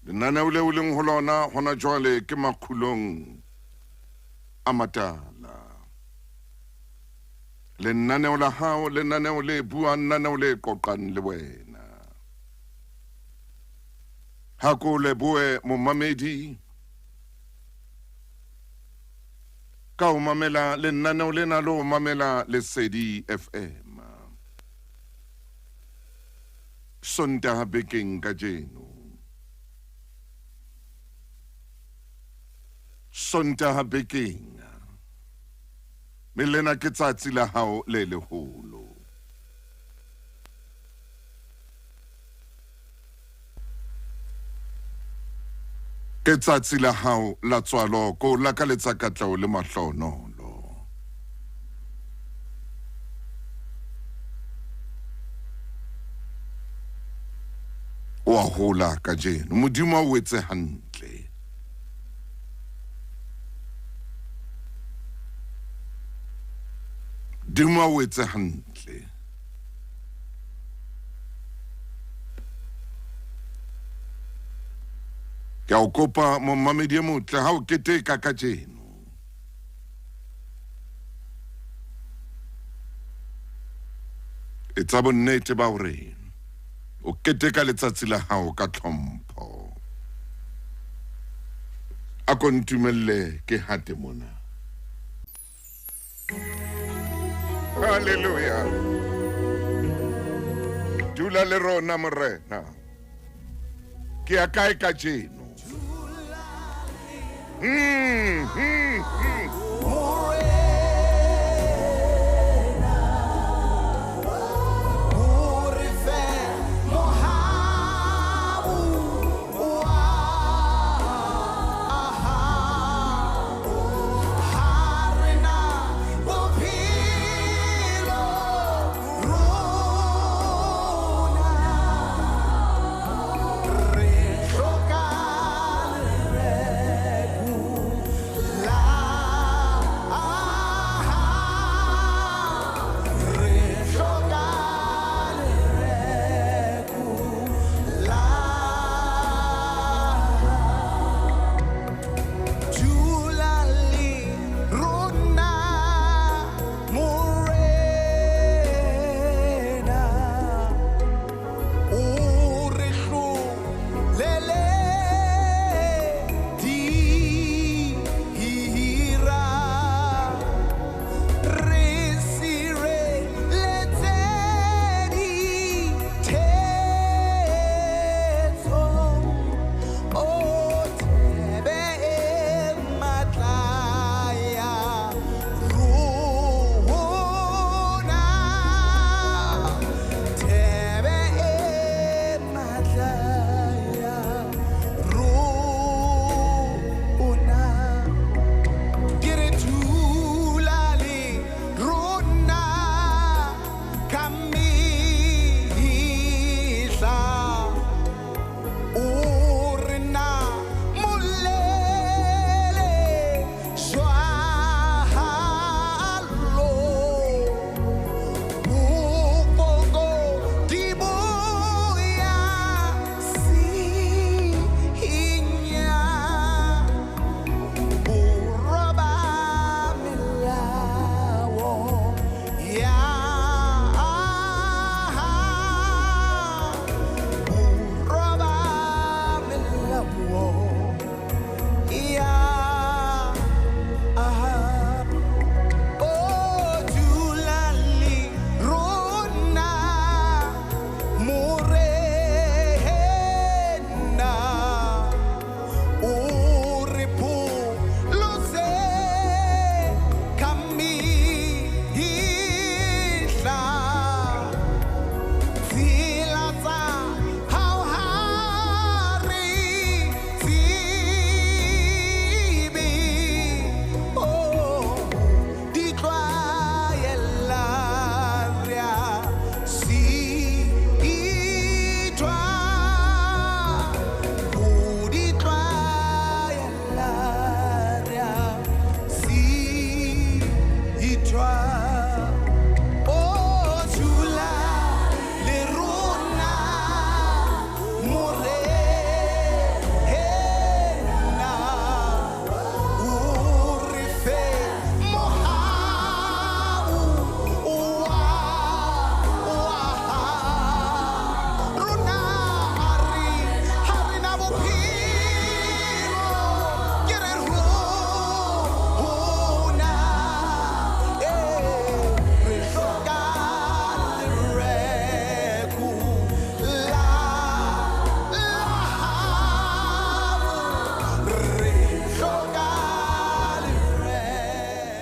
Lenaneo leo leng ho lona hona jwale ke makgulong a matala. Lenaneo la hao, lenaneo le buang, lenaneo le qoqang le wena. Ha ko lebohe momamedi ka ho mamela lenaneo lena le ho mamela Lesedi FM. Sontaha bekeng kajeno. Sontaha bekeng. Me lena ke tsatsi la hao le leholo. Ke tsatsi la hao la tswalo, ko lakaletsa katleho le mahlohonolo. O a hola kajeno. Modimo a o etse hantle. Modimo a o etse hantle. Ke a o kopa momamedi e motle ha o keteka kajeno. Etsa bonnete ba hore o keteka letsatsi la hao ka tlhompho. A ko ntumelle ke hate mona. Hallelujah. Dula le rona Morena. Ke ya kae kajeno? Mm.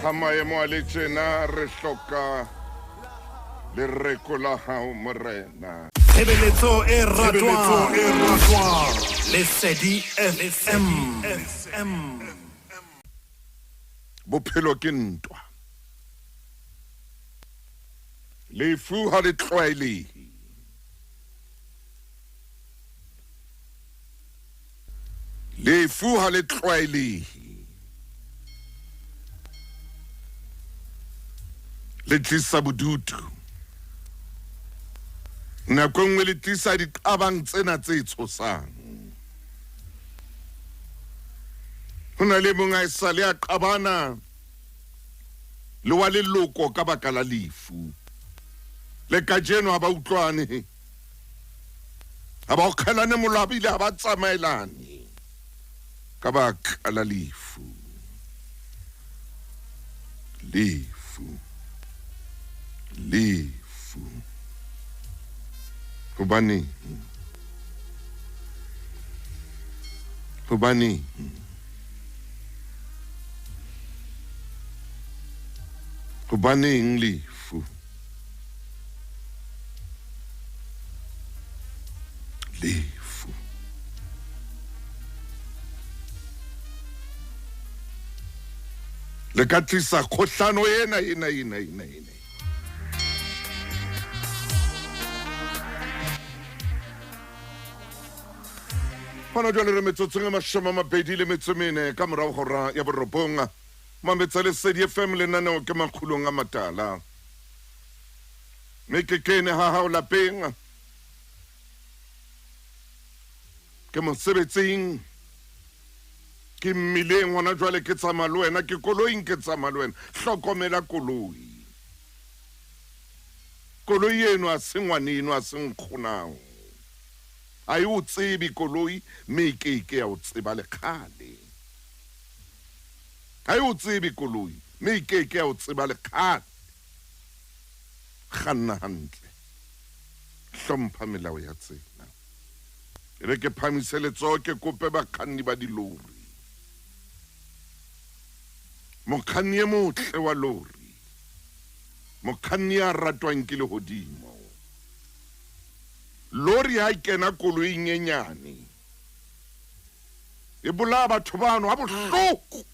Ha maemo a le tjena re hloka lereko la hao Morena. Tshebeletso e ratwang Lesedi FM. Bophelo ke ntwa. Lefu ha le tlwaelehe. Lefu ha le tlwaelehe. Le tlisa bodutu. Nako e nngwe le tlisa diqabang tsena tse tshosang. Ho na le mong a esale a qabana le wa leloko ka baka la lefu. Le kajeno ha ba utlwane. Ha ba okgelane mollo ebile ha ba tsamaelane ka baka la lefu. Lefu. Lefu. Hobaneng? Hobaneng? Hobaneng lefu? Lefu. Le ka tlisa kgohlano ena ena ena ena ena. Hona jwale re metsotsong e 24 ka morago hora ya borobong. Mametsa Lesedi FM lenaneo ke Makgulong a Matala. Mme ke kene ha hao lapeng. Ke mosebetsing. Ke mmileng hona jwale ke tsamaya le wena, ke koloing ke tsamaya le wena. Hlokomela koloi. Koloi eno ha se ngwaneno, ha se nkgonao. Ha e o tsebe koloi, mme e ke ke ya o tseba le kgale. Ha e o tsebe koloi, mme e ke ke ya o tseba le kgale. Kganna hantle. Hlompha melao ya tsela. E re ke phamise letsoho ke kope bakganni ba dilori. Mokganni e motle wa lori. Mokganni ya ratwang ke lehodimo. Lori ha e kena koloing e nyane. E bolaya batho bano ha bohloko.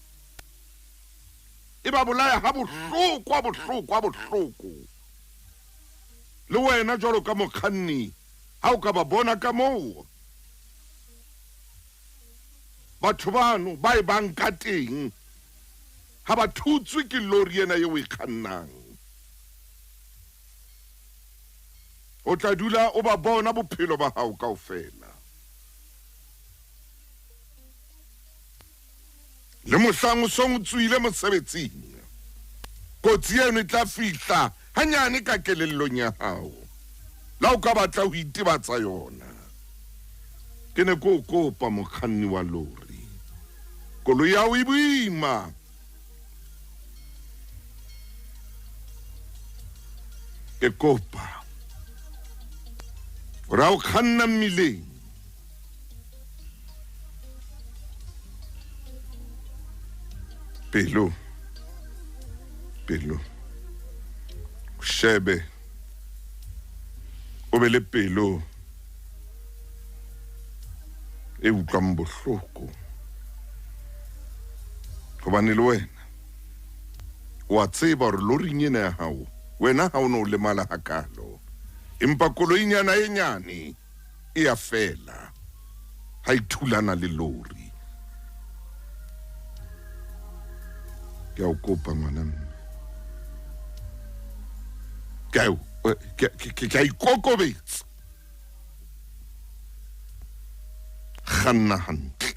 E ba bolaya ha bohloko, ha bohloko, ha bohloko. Le wena jwalo ka mokganni, ha o ka ba bona ka moo batho bano ba e bang ka teng ha ba thutswe ke lori ena eo e kgannang. O tla dula o ba bona bophelo ba hao kaofela. Le mohlang o song o tswile mosebetsing, kotsi eno e tla fihla hanyane ka kelellong ya hao. La o ka batla ho itebatsa yona. Ke ne ke o kopa mokganni wa lori. Koloi ya hao e boima. Ke kopa hore ha o kganna mmileng pelo pelo o shebe o be le pelo e utlwang bohloko hobane le wena o a tseba hore loring ena ya hao wena ha o ne o lemala hakalo empa koloinyana e nyane e a fela ha e thulana le lori. Ke a o kopa ngwana mme. Ke a ikokobetsa. Kganna hantle.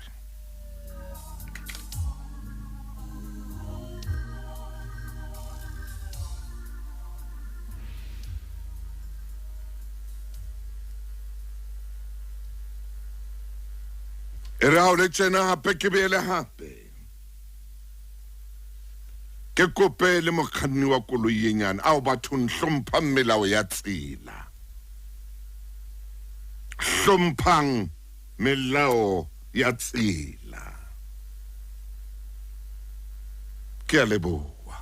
E re ha o le tjena hape ke boele hape ke kope le mokganni wa koloi e nyane ao bathong hlomphang melao ya tsela. Hlomphang melao ya tsela. Ke a leboha.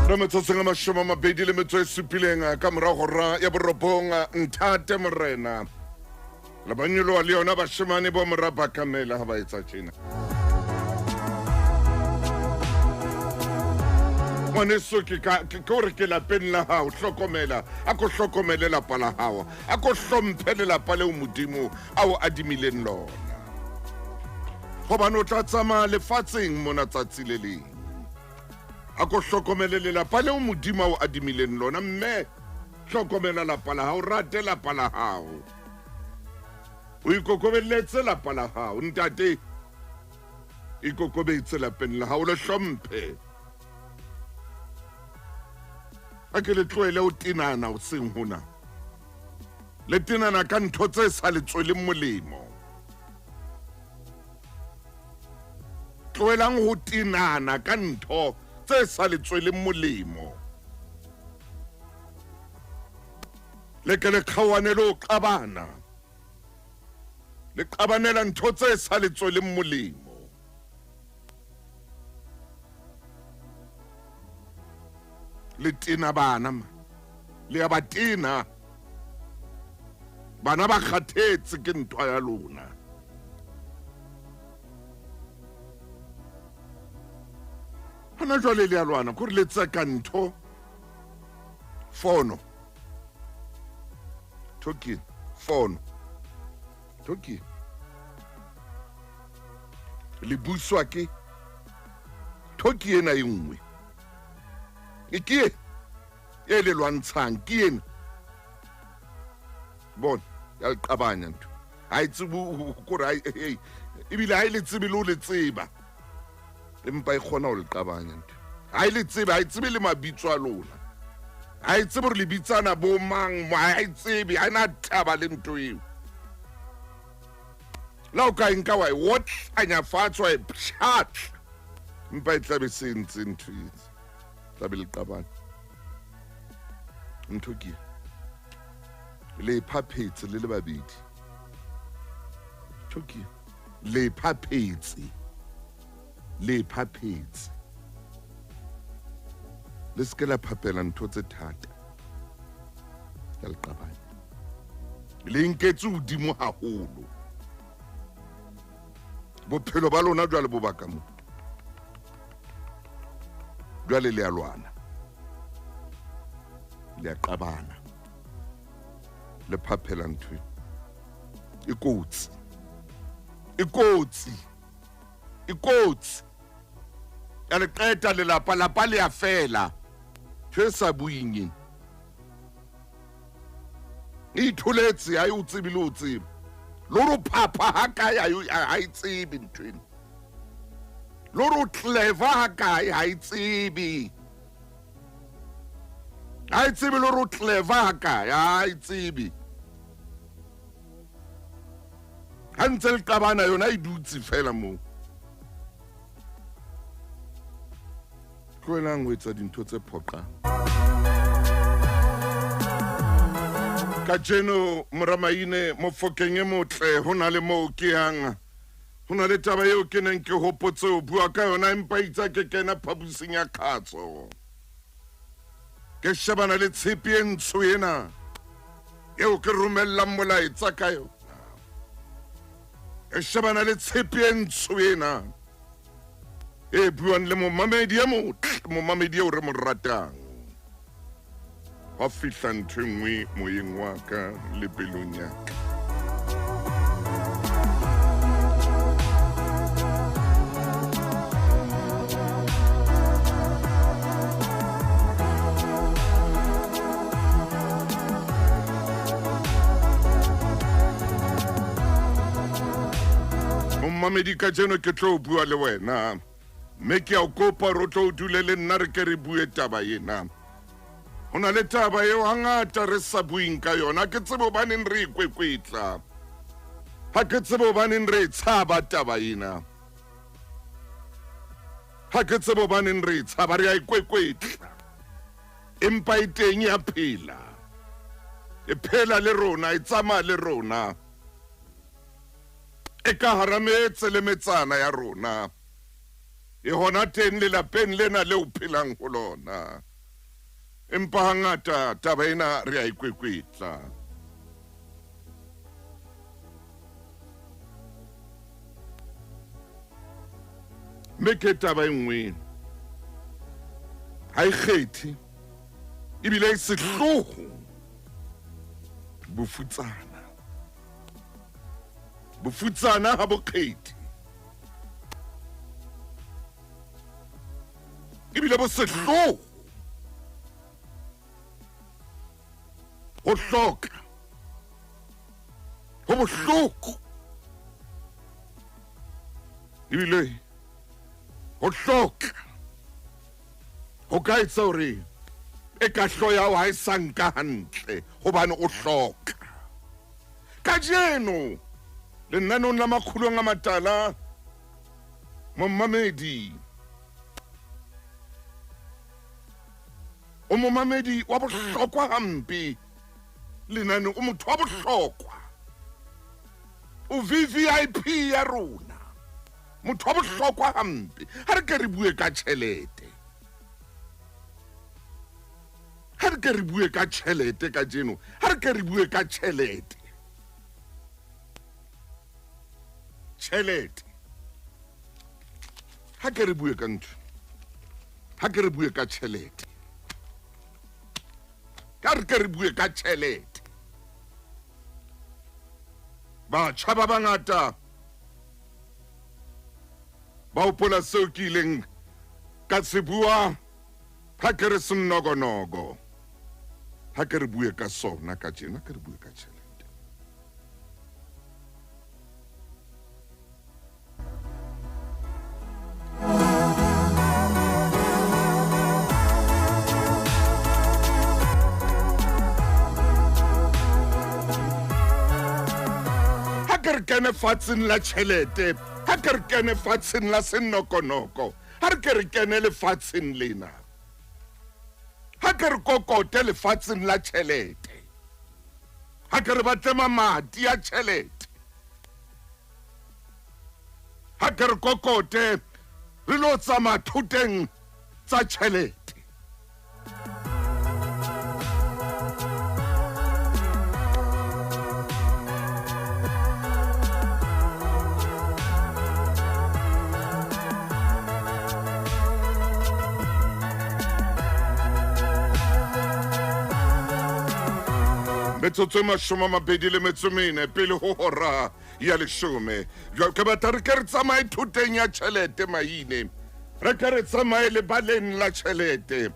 Le metsotsong a 27 ka morago gora ya borobong, nthate morena. Le ba nyoloha le yona bashemane bo mora Bakamela ha ba etsa tjena. Ngwaneso ke ka ke gore ke lapeng la hao, hlokomela, a ko hlokomele lapa la hao, a ko hlomphe lelapa leo Modimo a o adimileng lona. Gobane o tla tsamaya lefatsheng mona tsatsi le leng. A ko hlokomele lelapa leo Modimo a o adimileng lona, mme hlokomela lapa la hao, rate lapa la hao, o ikokobelletse lapa la hao. Ntate, ikokobetse lapeng la hao, le hlomphe. A ke le tlohele ho tenana hoseng hona, le tenana ka ntho tse sa le tsweleng molemo. Tlohelang ho tenana ka ntho tse sa le tsweleng molemo. Le ke le kgaohane le ho qabana, le qabanela ntho tse sa le tsweleng molemo. Le tena bana, le ya ba tena. Bana ba kgathetse ke ntwa ya lona. Hona jwale le a lwana, kore le tseka ntho fono. Thoki fono. Thoki. Le buswa ke thoki ena e nngwe. E ke e e le lwantshang ke ena. Bona, ya le qabanya ntho. Ha e tsebe kore ha e ebile ha e le tsebe le ho le tseba. Empa e kgona ho le qabanya ntho. Ha e le tsebe, ha e tsebe le mabitso a lona. Ha e tsebe hore le bitsana bo mang, ha e tsebe, ha e na taba le ntho eo. La o ka e nka wa e otlanya fatshe wa e pshatla. Empa e tlabe se entse ntho e. Tlabe le qabana. Ntho ke le phaphetse le le babedi. Ntho ke le phaphetse. Le phaphetse. Le se ke la phapela ntho tse thata. Ya le qabanya. Le nketse hodimo haholo. Bophelo ba lona jwale bo baka mo. Jwale le a lwana. Le a qabana. Le phaphela ntho e. E kotsi. E kotsi. E kotsi. Ya le qeta lelapa, lapa le a fela. Ntho e sa buing ena. E itholetse, ha e o tsebe le o tsebe. Le hore o phapha ha kae, ha e tsebe ntho ena. Le hore o clever ha kae, ha e tsebe. Ha e tsebe le hore o clever ha kae, ha e tsebe. Ha ntse le qabana yona e dutse fela moo. Tlohelang ho etsa dintho tse phoqang. Kajeno moramaine Mofokeng e motle ho na le moo ke yang. Ho na le taba eo ke neng ke hopotse ho bua ka yona empa itse ke kena phaposing ya kgatso. Ke shebana le tshepe e ntsho ena eo ke romellang molaetsa ka yona. Ke shebana le tshepe e ntsho ena e buang le momamedi e motle, momamedi eo re mo ratang. Hwa fihla ntho e nngwe moyeng wa ka le pelong ya ka. Momamedi, kajeno ke tlo bua le wena mme ke a o kopa hore o tlo o dule le nna re ke re bue taba ena. Ho na le taba eo hangata re sa bueng ka yona. Ha ke tsebe hobaneng re e kwekwetla. Ha ke tsebe hobaneng re e tshaba taba ena. Ha ke tsebe hobaneng re e tshaba, re a e kwekwetla. Empa e teng ya phela. E phela le rona, e tsamaya le rona. E ka hara metse le metsana ya rona. E hona teng lelapeng lena leo phelang ho lona. Empa hangata taba ena re a e kwekwetla. Mme ke taba e nngwe ha e kgethe ebile e sehloho bofutsana. Bofutsana ha bo kgethe ebile bo sehloho ho hloka ho bohloko ebile ho hloka ho ka etsa hore e ka hlo ya hao ha e sa nka hantle hobane o hloka. Kajeno lenaneong la Makgulong a Matala momamedi o momamedi wa bohlokwa hampe lenane o motho wa bohlokwa o VVIP ya rona motho wa bohlokwa hampe ha re ke re bue ka tjhelete ha re ke re bue ka tjhelete kajeno ha re ke re bue ka tjhelete tjhelete ha ke re bue ka ntho ha ke re bue ka tjhelete ka re ke re bue ka tjhelete batjha ba bangata ba hopola seo ke ileng ka se bua ha ke re senokonogo ha ke re bue ka sona kajeno ha ke re bue ka tjhelete Ha ke re kene fatsheng la tjhelete, ha ke re kene fatsheng la senokonoko, ha re ke re kene lefatsheng lena. Ha ke re kokote lefatsheng la tjhelete. Ha ke re batle mamati a tjhelete. Ha ke re kokote re lo tsamaya thoteng tsa tjhelete. Metsotso e mashome a mabedi le metso mene pele ho hora ya leshome. Jwale ke batla re ke re tsamaye thoteng ya tjhelete maine. Re ke re tsamaye lebaleng la tjhelete.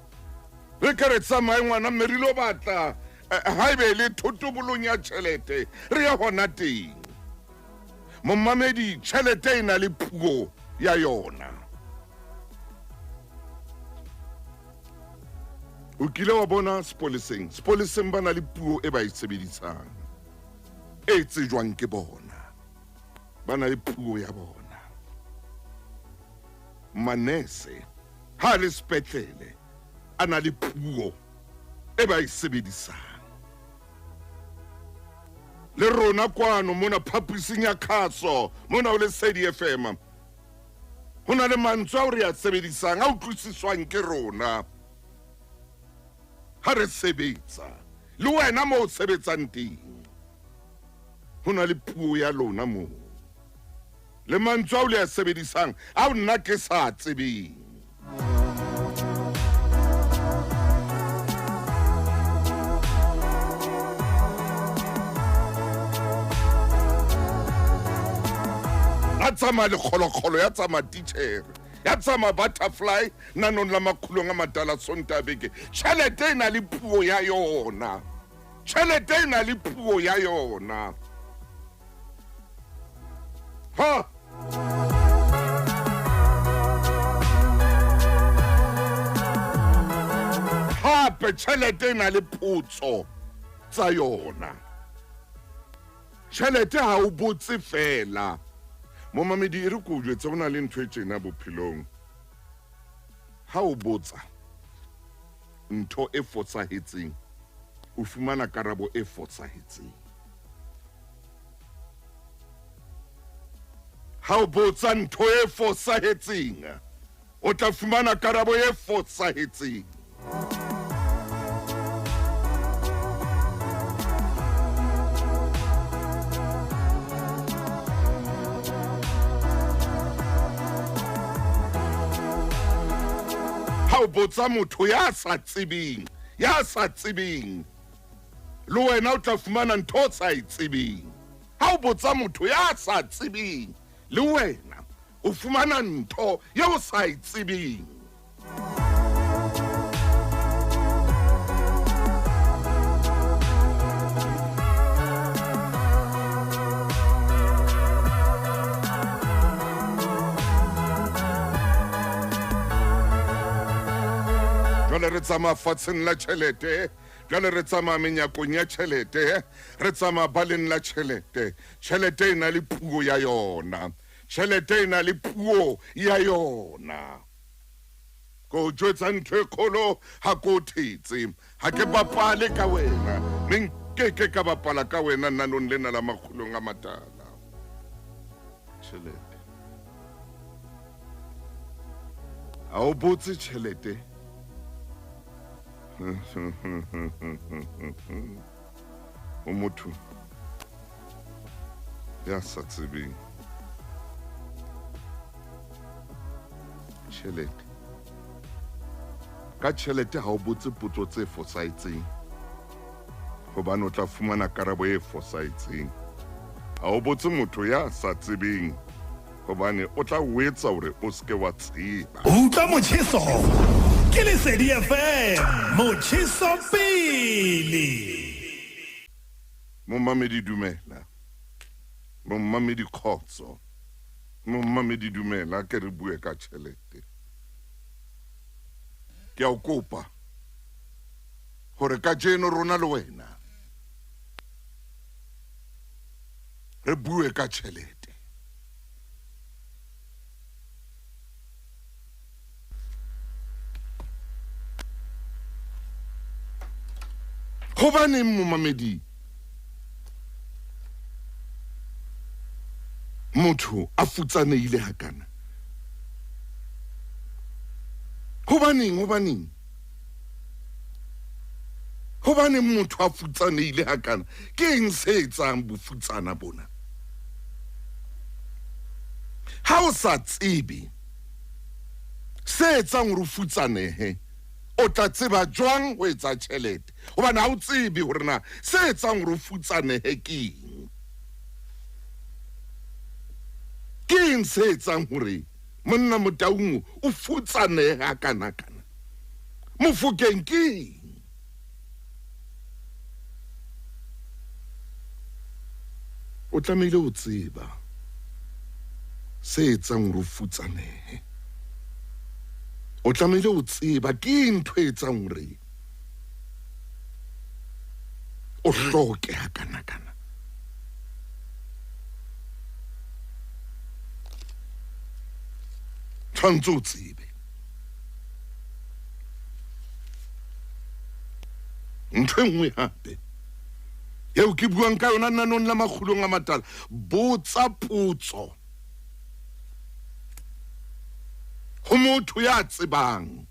Re ke re tsamaye ngwana mme re lo batla eh, haebe le thotobolong ya tjhelete re ye hona teng. Momamedi tjhelete e na le puo ya yona. O kile wa bona sepoleseng, sepoleseng ba na le puo e ba e sebedisang. E tsejwang ke bona. Ba na le puo ya bona. Manese ha a le sepetlele a na le puo e ba e sebedisang. Le rona kwano mona phapusing ya khaso mona ho Lesedi FM ho na le mantswe ao re a sebedisang a utlwisiswang ke rona ha re sebetsa. Le wena mo o sebetsang teng ho na le puo ya lona moo le mantswe ao le a sebedisang ao nna ke sa tsebeng. Ya tsamaya lekgolokgolo ya tsamaya titjhere ya tsamaya butterfly nanong la makgulong a matala Sontaha beke. Tjhelete e na le puo ya yona. Tjhelete e na le puo ya yona. Ha! Hape tjhelete e na le potso tsa yona. Tjhelete ha o botse feela. Momamedi e re ke o jwetse ho na le ntho e tjena bophelong. Ha o botsa ntho e fosahetseng, o fumana karabo e fosahetseng. Ha o botsa ntho e fosahetseng, o tla fumana karabo e fosahetseng. Ha o botsa motho ya sa tsebeng, ya sa tsebeng, le wena o tla fumana ntho o sa e tsebeng. Ha o botsa motho ya sa tsebeng, le wena o fumana ntho ye o sa e tsebeng. Jwale re tsamaya fatsheng la tjhelete, jwale re tsamaya menyakong ya tjhelete, re tsamaya baleng la tjhelete. Tjhelete e na le puo ya yona, tjhelete e na le puo ya yona. Ko o jwetsa ntho e kgolo, ha ko o thetse, ha ke bapale ka wena, mme nkeke ka bapala ka wena nanong lena la makgulong a matala. Tjhelete, ha o botse tjhelete. O motho ya sa tsebeng tjhelete. Ka tjhelete ha o botse potso tse fosahetseng, hobane o tla fumana karabo e fosahetseng. Ha o botse motho ya sa tsebeng, hobane o tla o etsa hore o se ke wa tseba. Utlwa motjheso ke Lesedi FM, motjheso pele. Momamedi dumela, momamedi kgotso, momamedi dumela, ke re bue ka tjhelete. Ke a o kopa hore kajeno rona le wena re bue ka tjhelete. Hobaneng momamedi motho a futsanehile hakana? Hobaneng, hobaneng, hobaneng motho a futsanehile hakana? Ke eng se etsang bofutsana bona? Ha o sa tsebe se etsang hore o futsanehe, o tla tseba jwang ho etsa tjhelete? Hobane ha o tsebe hore na se etsang hore o futsanehe ke eng. Ke eng se etsang hore monna Motaung o futsanehe hakana-kana? Mofokeng ke eng? O tlamehile ho tseba se etsang hore o futsanehe. O tlamehile ho tseba ke eng ntho e etsang hore o hloke hakana-kana. Tshwanetse o tsebe. Ntho e nngwe hape eo ke buang ka yona nanong la makgulong a matala, botsa potso ho motho ya tsebang.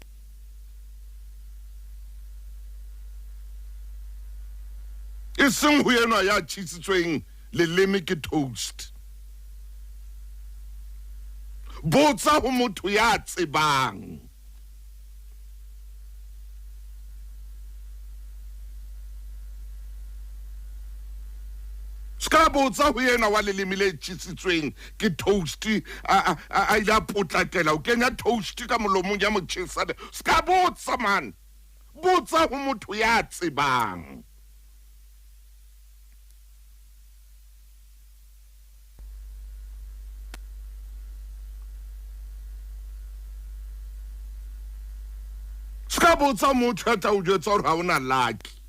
E seng ho enwa ya tjhesitsweng leleme ke toast. Botsa ho motho ya tsebang. Ska botsa ho yena wa leleme le tjhesitsweng ke toast, a ile a potlakela ho kenya toast ka molomong ya mo tjhesa. Ska botsa man, botsa ho motho ya tsebang. Ska botsa motho ya tla o jwetsa hore ha o na lucky.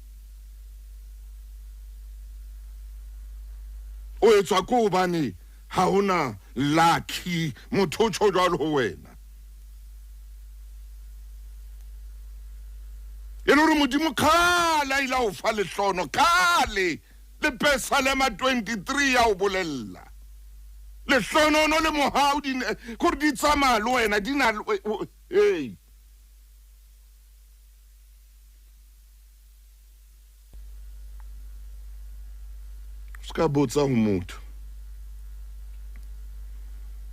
O etswa ke hobane ha o na lucky, motho o tjho jwalo ho wena. E le hore Modimo kgale a ile a o fa lehlono, kgale le Pesalema 23 ya o bolella. Lehlonono le mohau di gore di tsamaya le wena, di na hey. Ska botsa ho motho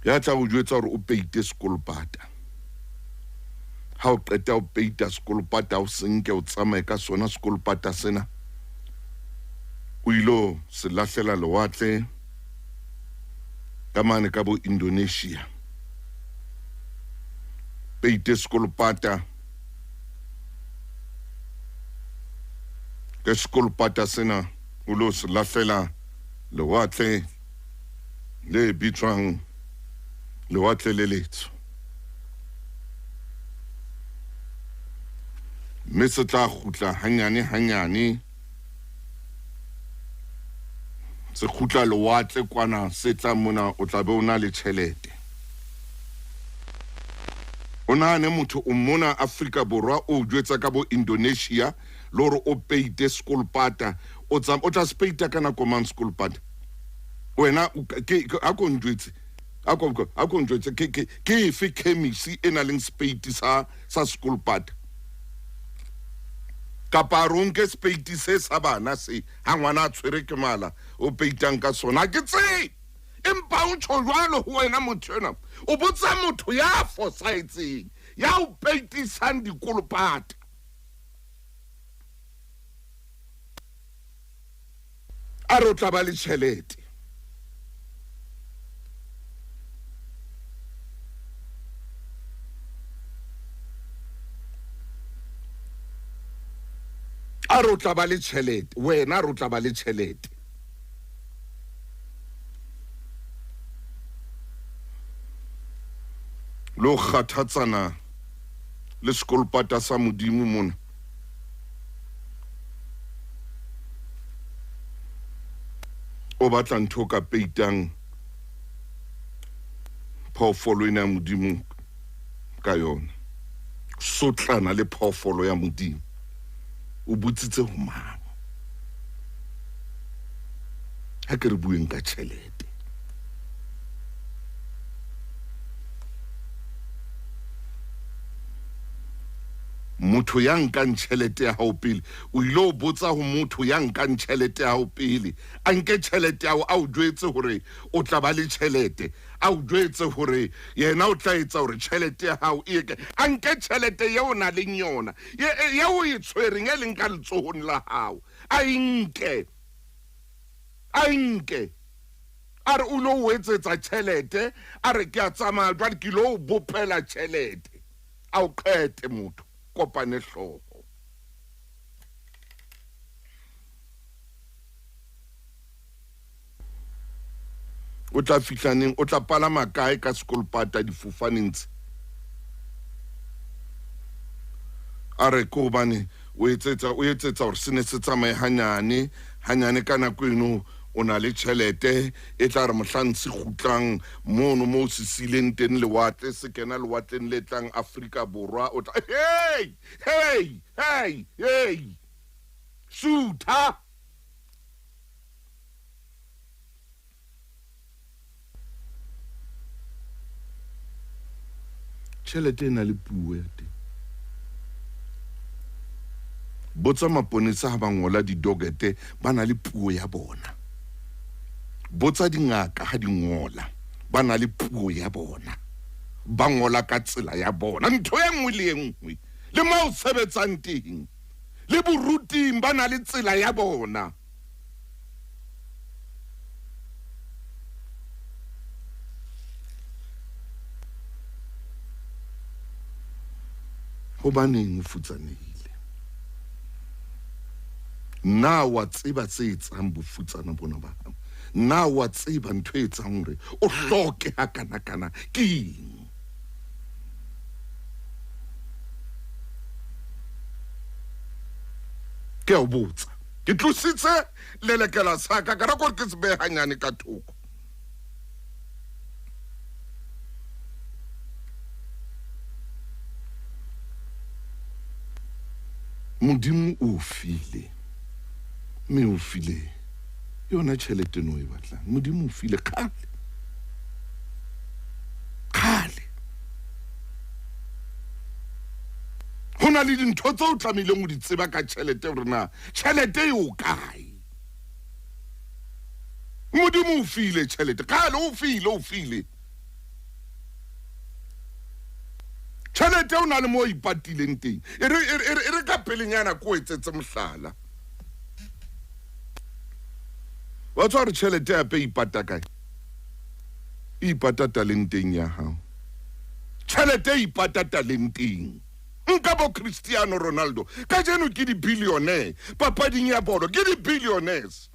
ya tla o jwetsa hore o peite sekolopata. Ha o qeta ho peita sekolopata o se nke o tsamaye ka sona sekolopata sena o ilo se lahlela lewatle ka mane ka bo Indonesia. Peite sekolopata ke sekolopata sena o lo se lahlela lewatle le bitswang lewatle le letsho. Mme se tla kgutla hanyane hanyane se kgutla lewatle kwana se tla mona o tla be o na le tjhelete. O nahane motho o mona Afrika Borwa o jwetsa ka bo Indonesia le hore o peite sekolopata o tla se peita ka nako mang sekolopata? Wena ke a ko njwetse a ko njwetse ke efe chemist e nang le sepeiti sa sekolopata? Kapa a re o nke sepeiti se sa bana se ha ngwana a tshwere ke mala o peitang ka sona. Ha ke tsebe, empa o tjho jwalo ho wena motho enwa. O botsa motho ya fosahetseng, ya o peitisang dikolopata. A re o tla ba le tjhelete. A re o tla ba le tjhelete. Wena a re o tla ba le tjhelete. Le ho kgathatsana le sekolopata sa Modimo mona. O batla ntho ka peitang phoofolo ena ya Modimo ka yona. Sotlana le phoofolo ya Modimo. O botsitse ho mang? Ha ke re bueng ka tjhelete. Motho ya nkang tjhelete ya hao pele, o ile o botsa ho motho ya nkang tjhelete ya hao pele, a nke tjhelete ya hao, a o jwetse hore o tla ba le tjhelete, a o jwetse hore yena o tla etsa hore tjhelete ya hao e eke, a nke tjhelete eo o nang le yona, eo o e tshwereng e leng ka letsohong la hao, a e nke, a e nke. A re o lo o etsetsa tjhelete, a re ke a tsamaya jwale ke lo o bopela tjhelete. A o qete motho, kopane hlooho. O tla fihla neng? O tla palama kae ka sekolopata difofaneng tse? A re ke hobane o etsetsa o etsetsa hore se ne se tsamaye hanyane hanyane ka nako eno o na le tjhelete e tla re mohlang se kgutlang mono moo se sileng teng lewatle se kena lewatleng le tlang Afrika Borwa o tla hey hey hey hey sutha. Tjhelete e na le puo ya teng. Botsa maponesa ha ba ngola didokete ba na le puo ya bona. Botsa dingaka ha di ngola ba na le puo ya bona. Ba ngola ka tsela ya bona. Ntho e nngwe le e nngwe le mo o sebetsang teng le boruting ba na le tsela ya bona. Hobaneng o futsanehile? Na wa tseba tse etsang bofutsana bona ba hao? Na wa tseba ntho e etsang hore o hloke hakanakana ke eng? Ke a o botsa. Ke tlositse lelekela sa ka, ka rata hore ke se behe hanyane ka thoko. Modimo o file, mme o file yona tjhelete no e batlang. Modimo o file kgale, kgale. Ho na le dintho tseo o tlamehileng ho di tseba ka tjhelete hore na tjhelete e o kae. Modimo o file tjhelete kgale, o file, o file. Tjhelete Tjhelete o na le mo ipatileng teng. E re ka pelenyana ko etsetse mohlala. Wa tswa re tjhelete ya pe ipata kae? Ipata talenteng ya hao. Tjhelete ipata talenteng. Nka bo Cristiano Ronaldo kajeno ke di-billionaire, papading ya bolo ke di-billionaires.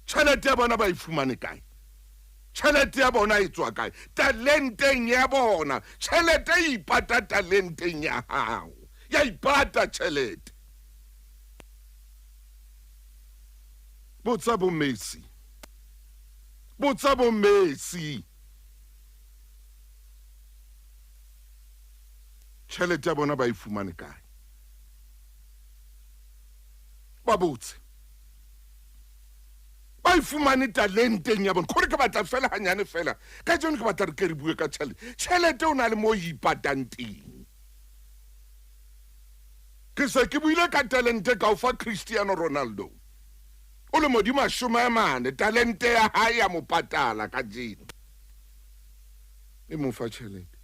Tjhelete ya bona ba e fumane kae? Tjhelete ya bona e tswa kae? Talenteng ya bona. Tjhelete e ipata talenteng ya hao. Ya ipata tjhelete. Botsa bo Messi. Botsa bo Messi. Tjhelete ya bona ba e fumane kae? Ba botse. Ba e fumane talenteng ya bona. Kgore ke batla fela hanyane fela. Kajeno ke batla re ke re bue ka tjhelete. Tjhelete o na le mo e ipatang teng. Ke se ke buile ka talente ka o fa Cristiano Ronaldo. O le modimo 40, talente ya hae ya mo patala kajeno. E mo fa tjhelete.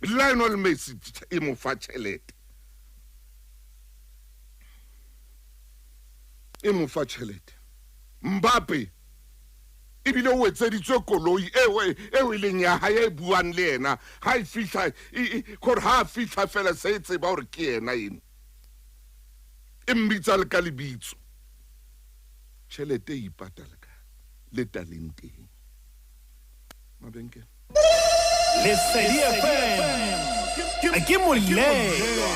Lionel Messi e mo fa tjhelete. E mo fa tjhelete. Mbappe ebile o etseditswe koloi eo e leng ya hae e buang le yena. Ha e fihla kore ha fihla fela se e tseba hore ke yena eno. E mmitsa le ka lebitso. Tjhelete e ipatala ka le talenteng. Mabenkele. Lesedi FM ke molelwa.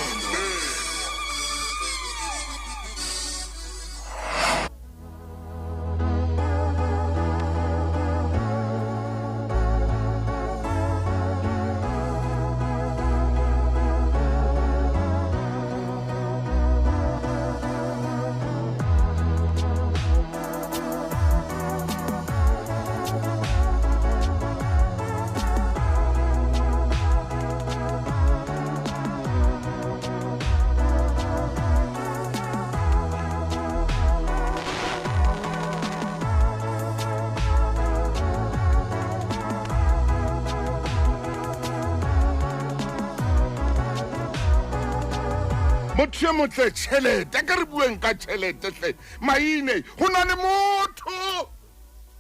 Motho e motle tjhelete, a ka re bueng ka tjhelete hle. Maine, ho na le motho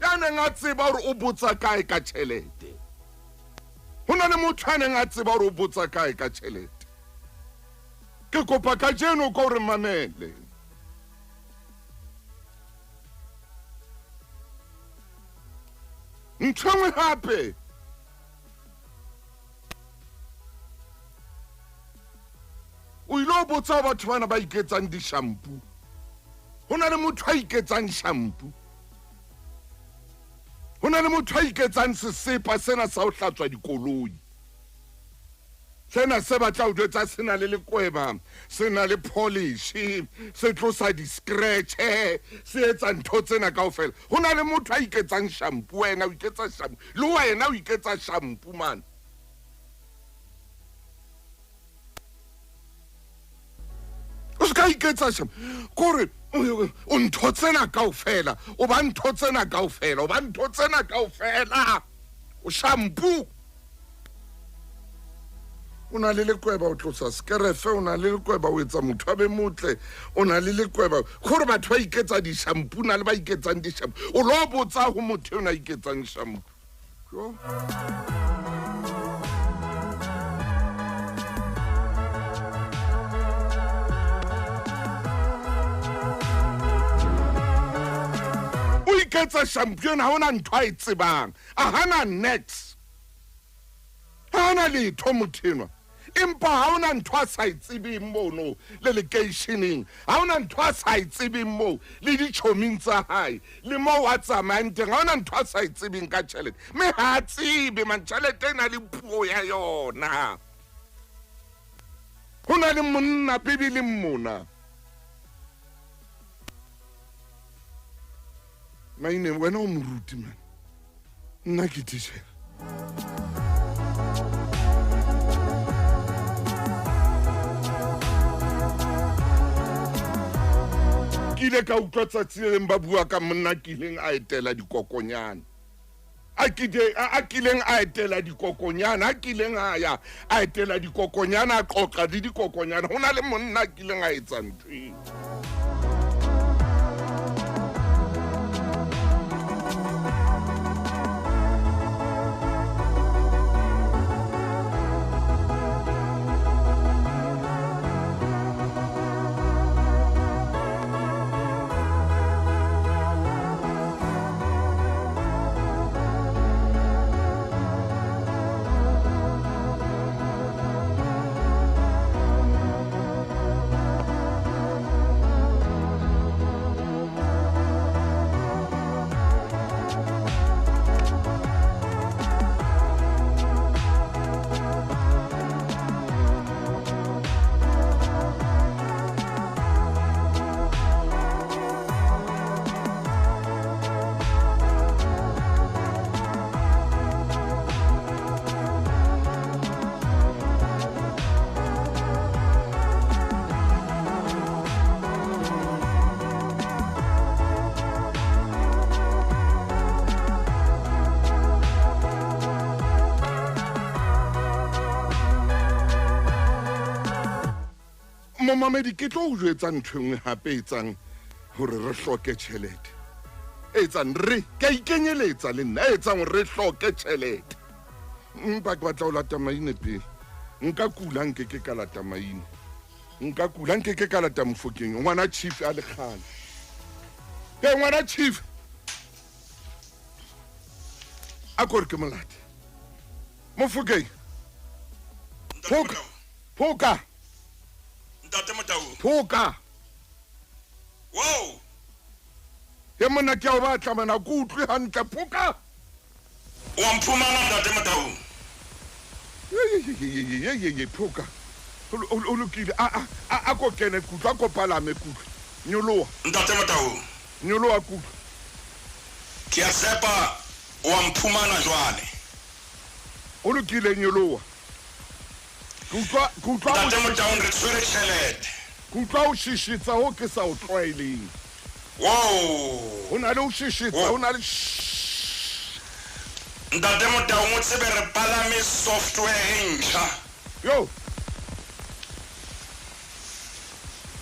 ya neng a tseba hore o botsa kae ka tjhelete. Ho na le motho ya neng a tseba hore o botsa kae ka tjhelete. Ke kopa kajeno ka hore mamele. Ntho e nngwe hape, o ile o botsa batho bana ba iketsang di-shampoo. Ho na le motho a iketsang shampoo. Ho na le motho a iketsang sesepa sena sa ho hlatswa dikoloi. Sena se batla ho jwetsa se na le lekweba, se na le polish, se tlosa di-scratch, se etsa ntho tsena kaofela. Ho na le motho a iketsang shampoo, wena o iketsa shampoo, le wena o iketsa shampoo man. O ska iketsa shampoo. Kore o ntho tsena kaofela, o ba ntho tsena kaofela, o ba ntho tsena kaofela. O shampoo. O na le lekweba o tlosa skerefe, o na le lekweba o etsa motho a be motle, o na le lekweba. Kgore batho ba iketsa di-shampoo, na le ba iketsang di-shampoo. O lo botsa ho motho eo a iketsang shampoo. O iketsa shampoo ena ha ona ntho a e tsebang. A hana next. Ha ona letho motho enwa. Empa ha ona ntho a sa e tsebeng mono le lekeisheneng. Ha ona ntho a sa e tsebeng moo le ditjhoming tsa hae le moo a tsamayang teng. Ha ona ntho a sa e tsebeng ka tjhelete. Mme ha a tsebe man, tjhelete e na le puo ya yona. Ho na le monna Bibeleng mona. Maine, wena o moruti man. Nna ke titjhere. Ke ile ka utlwa tsatsi le leng ba bua ka monna kileng a etela dikokonyana. A kide a kileng a etela dikokonyana, a kileng a ya a etela dikokonyana, a qoqa le dikokonyana. Ho na le monna a kileng a etsa ntho eo. Momamedi, ke tlo o jwetsa ntho e nngwe hape e etsang hore re hloke tjhelete. E etsang re, ke a ikenyeletsa le nna, e etsang hore re hloke tjhelete. Empa ke batla ho lata maine pele. Nka kula nke ke ka lata maine. Nka kula nke ke ka lata Mofokeng. Ngwana chief a le kgale. Ke ngwana chief. A ko re ke molate. Mofokeng. Phoka. Phoka. Ntate Motau. Phoka. Wow. Ye monna ke a o batla mana ke utlwe hantle phoka. O a mphumana Ntate Motau. Ye phoka. O lokile a a a ko kene kutlwa ko palame kutlwa. Nyoloha. Ntate Motau. Nyoloha kutlwa. Ke a tshepa o a mphumana jwale. O lokile nyoloha. Ke utlwa ke utlwa Ntate Motaung re tshwere tjhelete. Ke utlwa o shishitsa ho ke sa o tlwaeleng. Wow. Ho na le ho shishitsa, ho na le Ntate Motaung o tsebe re palame software e ntjha. Yo.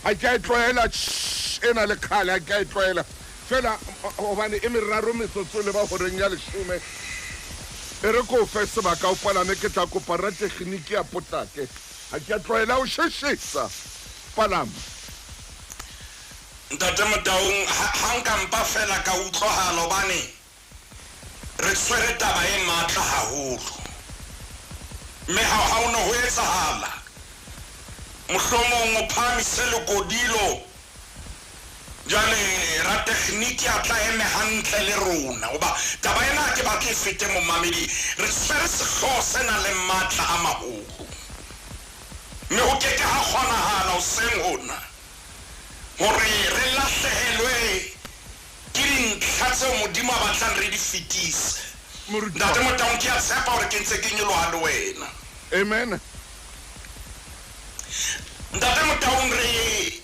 Ha ke a e tlwaela ena le kgale ha ke a e tlwaela. Fela hobane e meraro metsotso le ba horeng ya leshome. E re ko fe sebaka o palame ke tla kopa ratekginiki a potlake. Ha ke a tlwaela ho sheshesa. Palama. Ntate Motaung, ha nka mpa fela ka utlwahala hobane re tshwere taba e matla haholo. Mme ha ho no ho etsahala, mohlomong o phahamise lekodilo. Jwale ratekginiki a tla eme hantle le rona hoba taba ena ha ke batle e fete momamedi. Re tshwere sehlooho se nang le matla a maholo. Mme ho ke ke ha kgonahala hoseng hona hore re lahlehelwe ke dintlha tseo Modimo a batlang re di fetise. Ntate Motaung, ke a tshepa hore ke ntse ke nyoloha le wena. Amen. Ntate Motaung, re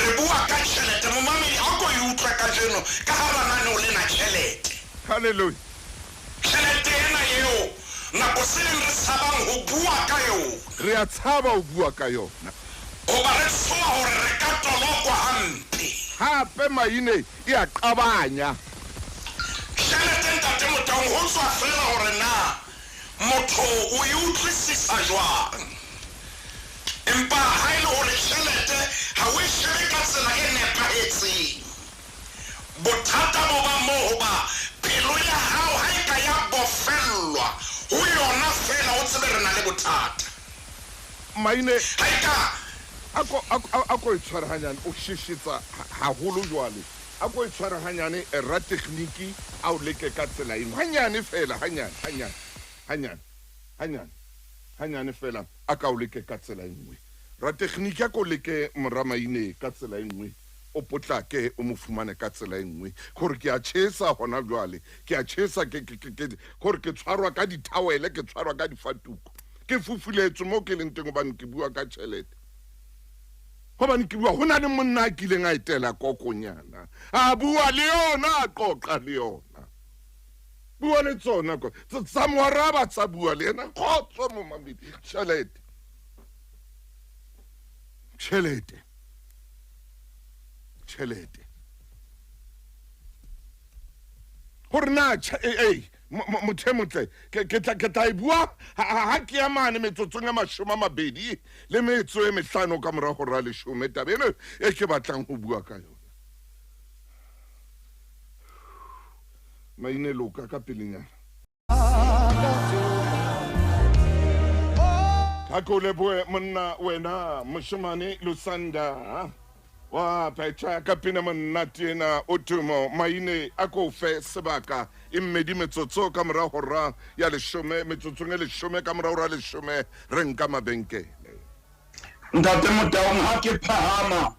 re bua ka tjhelete. Momamedi, a ko e utlwe kajeno ka ha lenaneo lena tjhelete. Hallelujah. Tjhelete ena eo nako se leng re tshabang ho bua ka yona. Re a tshaba ho bua ka yona. Hoba re tshoha hore re ka tolokwa hampe. Hape maine e a qabanya. Tjhelete Ntate Motaung ho tswa feela hore na motho o e utlwisisa jwang. Empa ha e le hore tjhelete ha o e shebe ka tsela e nepahetseng, bothata bo ba moo hoba pelo ya hao ha e ka ya bofellwa ho yona feela o tsebe re na le bothata. Maine Ha e ka a ko e tshware hanyane, o sheshetsa haholo jwale. A ko e tshware hanyane, ratekgniki a o leke ka tsela eno. Hanyane feela, hanyane, hanyane, hanyane, hanyane, hanyane feela a ka o leke ka tsela e nngwe. Ratekgniki a ko leke mora Maine ka tsela e nngwe, o potlake o mo fumane ka tsela e nngwe. Gore ke a tjhesa hona jwale, ke a tjhesa ke ke ke gore ke tshwarwa ka dithawele, ke tshwarwa ka difatuku. Ke fufuletswe mo ke leng teng hobane ke bua ka tjhelete. Hobane ke bua ho na le monna a kileng a etela kokonyana, a bua le yona, a qoqa le yona. Bua le tsona kwa. Tsa mo araba tsa bua le yena. Kgotso momamedi. Tjhelete. Tjhelete. Tjhelete. Hore na ei motho e motle ke tla e bua ha ke ya mane metsotsong e 25 ka mora hora ya 10, taba eno e ke batlang ho bua ka yona. Maine loka ka pelenyana. Ha ke o lebohe monna wena moshemane Lusanda wa phetha ka pina monate ena o tumo maine a ko fe sebaka e mmedi metsotso ka mora hora ya 10, metsotsong e 10 ka mora hora ya 10 re nka mabenkele. Ntate Motaung, ha ke phahama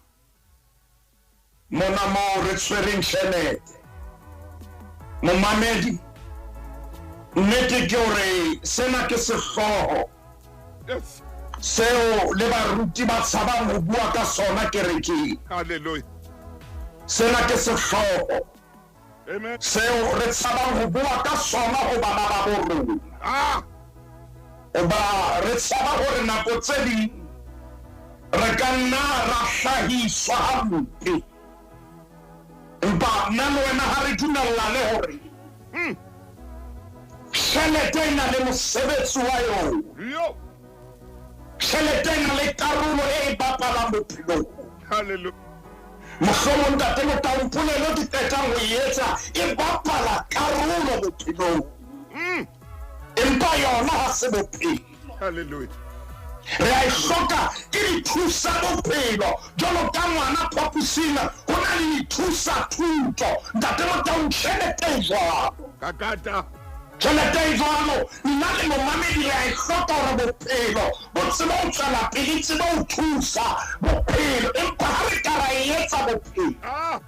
mona moo re tshwereng tjhelete, momamedi, nnete ke hore sena ke sehlooho seo le baruti ba tshabang ho bua ka sona kerekeng. Hallelujah. Sena ke sehlooho seo re tshabang ho bua ka sona ho bana ba bo rona. Hoba re tshaba hore nako tse ding re ka nna ra hlahiswa hampe. Empa nna le wena ha re dumellane hore tjhelete e na le mosebetsi wa yona. Tjhelete e na le karolo e e bapalang bophelong. Hallelujah. Mohlomong Ntate Motaung polelo ke qetang ho e etsa e bapala karolo bophelong. Empa yona ha se bophelo. Hallelujah. Re a e hloka ke dithusa bophelo jwalo ka ngwana phaposing ho na le dithusa thuto. Ntate Motaung tjhelete e jwalo. Kakata. Tjhelete e jwalo nna le momamedi re a e hloka hore bophelo bo tsebe ho tswela pele, e tsebe ho thusa bophelo. Empa ha re ka ra e etsa bophelo,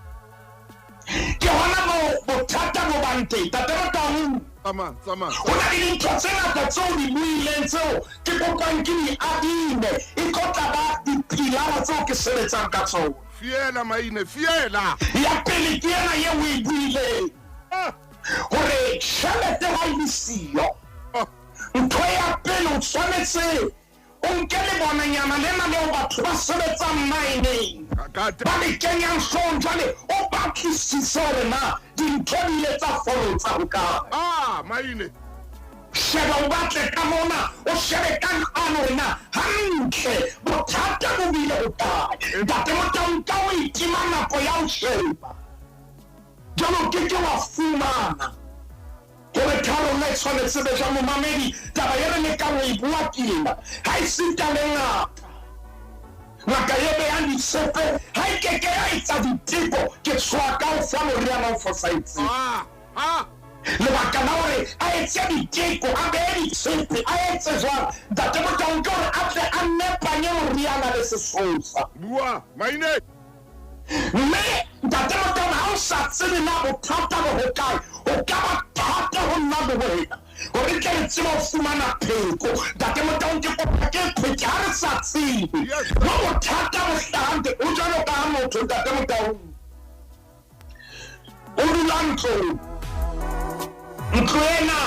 ke hona moo bothata bo bang teng. Ntate Motaung, Tsamaya, tsamaya. ho na le dintho tse ngata tseo di buileng tseo ke kopang ke di adime, e tlo tla ba dipilara tseo ke sebetsang ka tsona. Fiela maine, fiela. Ya pele ke ena eo o e buileng, hore tjhelete ha e le siyo, ntho ya pele o tshwanetse o nke lebonanyana lena leo batho ba sebetsang mineng ba le kenyang hloohong, jwale o batlisise hore na dintho di ile tsa folotsa hokae. Maine. Sheba o batle ka mona, o shebe ka nqane hore na hantle bothata bo bile hokae. Ntate Motaung, ka o itima nako ya ho sheba, jwale o ke ke wa fumana hore tharollo e tshwanetse be jwang. Momamedi, taba e re lekang ho e bua ke ena. Ha esita le ngaka, ngaka e behang ditshepe ha e ke ke ya etsa diteko, ke tshoha ka ho fa moriana o fosahetseng. Lebaka la hore a etse diteko, a behe ditshepe, a etse jwang, Ntate Motaung, ke hore a tle a nepanye moriana le sesosa. Bua, maine. Mme Ntate Motaung, ha o sa tsebe na bothata bo hokae, ho ka ba thata ho nna le wena hore re tle re tsebe ho fumana pheko. Ntate Motaung, ke kopa ke pheke ha re sa tsebe mo bothata bo hlahang teng. Ho jwalo ka ha motho, Ntate Motaung, o dula ntlong. Ntlo ena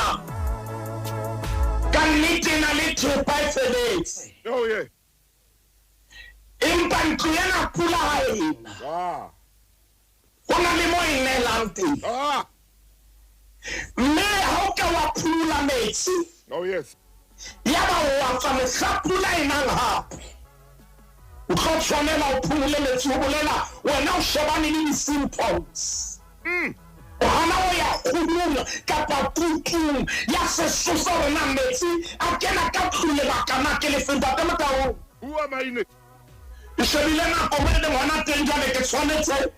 ka nnete e na le thepa e feletse. Oh, yeah. Empa ntlo ena pula ha e na. Ho na le mo e nelang teng. Mme ha o ka wa phumula metsi, Oh, yes. yaba o wa tswa mohla pula e nang hape, o tlo tshwanela o phumule metsi. Ho bolela wena o shebane le di-symptoms. O hana ho ya kgulung kapa kutung ya sesosa hore na metsi a kena ka tlung lebaka na ke lefe. Ntate Motaung, Bua maine. ke shebile nako mo e leng hona teng jwale, ke tshwanetse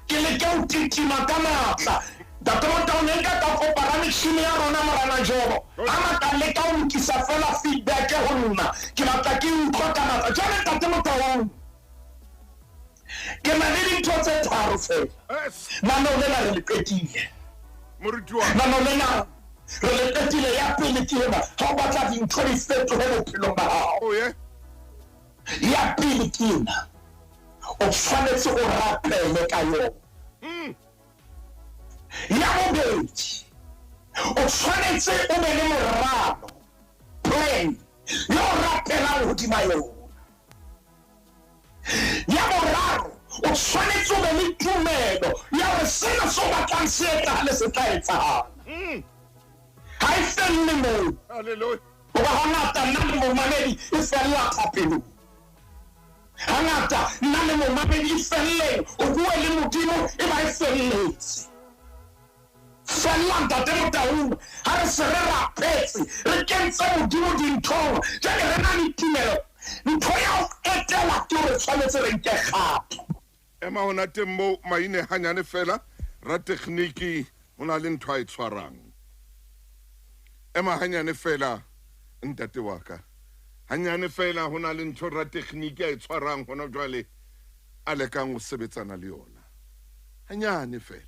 ke leke ho titima ka matla. Ntate Motaung, ne nka ka kopa rametjhini ya rona Morena Jobo ha na ka leka ho lokisa feela feedback ho nna, ke batla ke utlwa ka matla. Jwale Ntate Motaung, ke na le dintho tse tharo feela. Naneo lena re le qetile. Naneo lena re le qetile. Ya pele ke ena, ha o batla dintho di fetohe bophelong ba hao. Ya pele ke ena, o tshwanetse o rapele ka yona. Ya bobedi, O tshwanetse o be le moralo, plan, yo o rapelang hodima yona. Ya boraro, o tshwanetse o be le tumelo ya hore sena se o batlang se etsahale se tla etsahala. Ha e felle moo. Hallelujah. Hoba hangata nna le momamedi e fella thapelong. Hangata nna le momamedi e felleng, o bue le Modimo e ba e felletse. Fella Ntate Motaung, ha re se re rapetse, re kentse Modimo dinthong, jwale re na le tumelo. Ntho ya ho qetela ke hore tshwanetse re nke kgato. Ema hona teng moo maine hanyane fela, ratekgniki ho na le ntho a e tshwarang. Ema hanyane fela ntate wa ka. Hanyane fela ho na le ntho ratekgniki a e tshwarang hona jwale a lekang ho sebetsana le yona. Hanyane fela.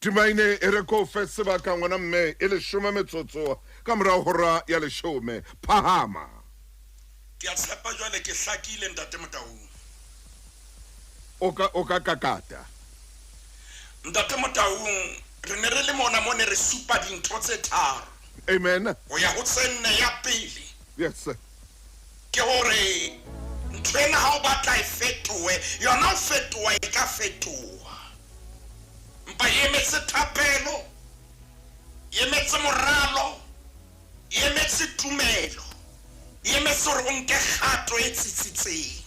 Timaine e re ko fe sebaka ngwana mme e leshome metsotso ka morao hora ya leshome. Phahama. Ke a tshepa jwale ke hlakile Ntate Motaung. O ka kakata. Ntate Motaung, re ne re le mona mo ne re supa dintho tse tharo. Amen. Ho ya ho tse nne ya pele. Yes sir. Ke hore ntho ena ha o batla e fetohe, yona ho fetoha e ka fetoha. Mpa e emetse thapelo, e emetse moralo, e emetse tumelo, e emetse hore o nke kgato e tsitsitseng.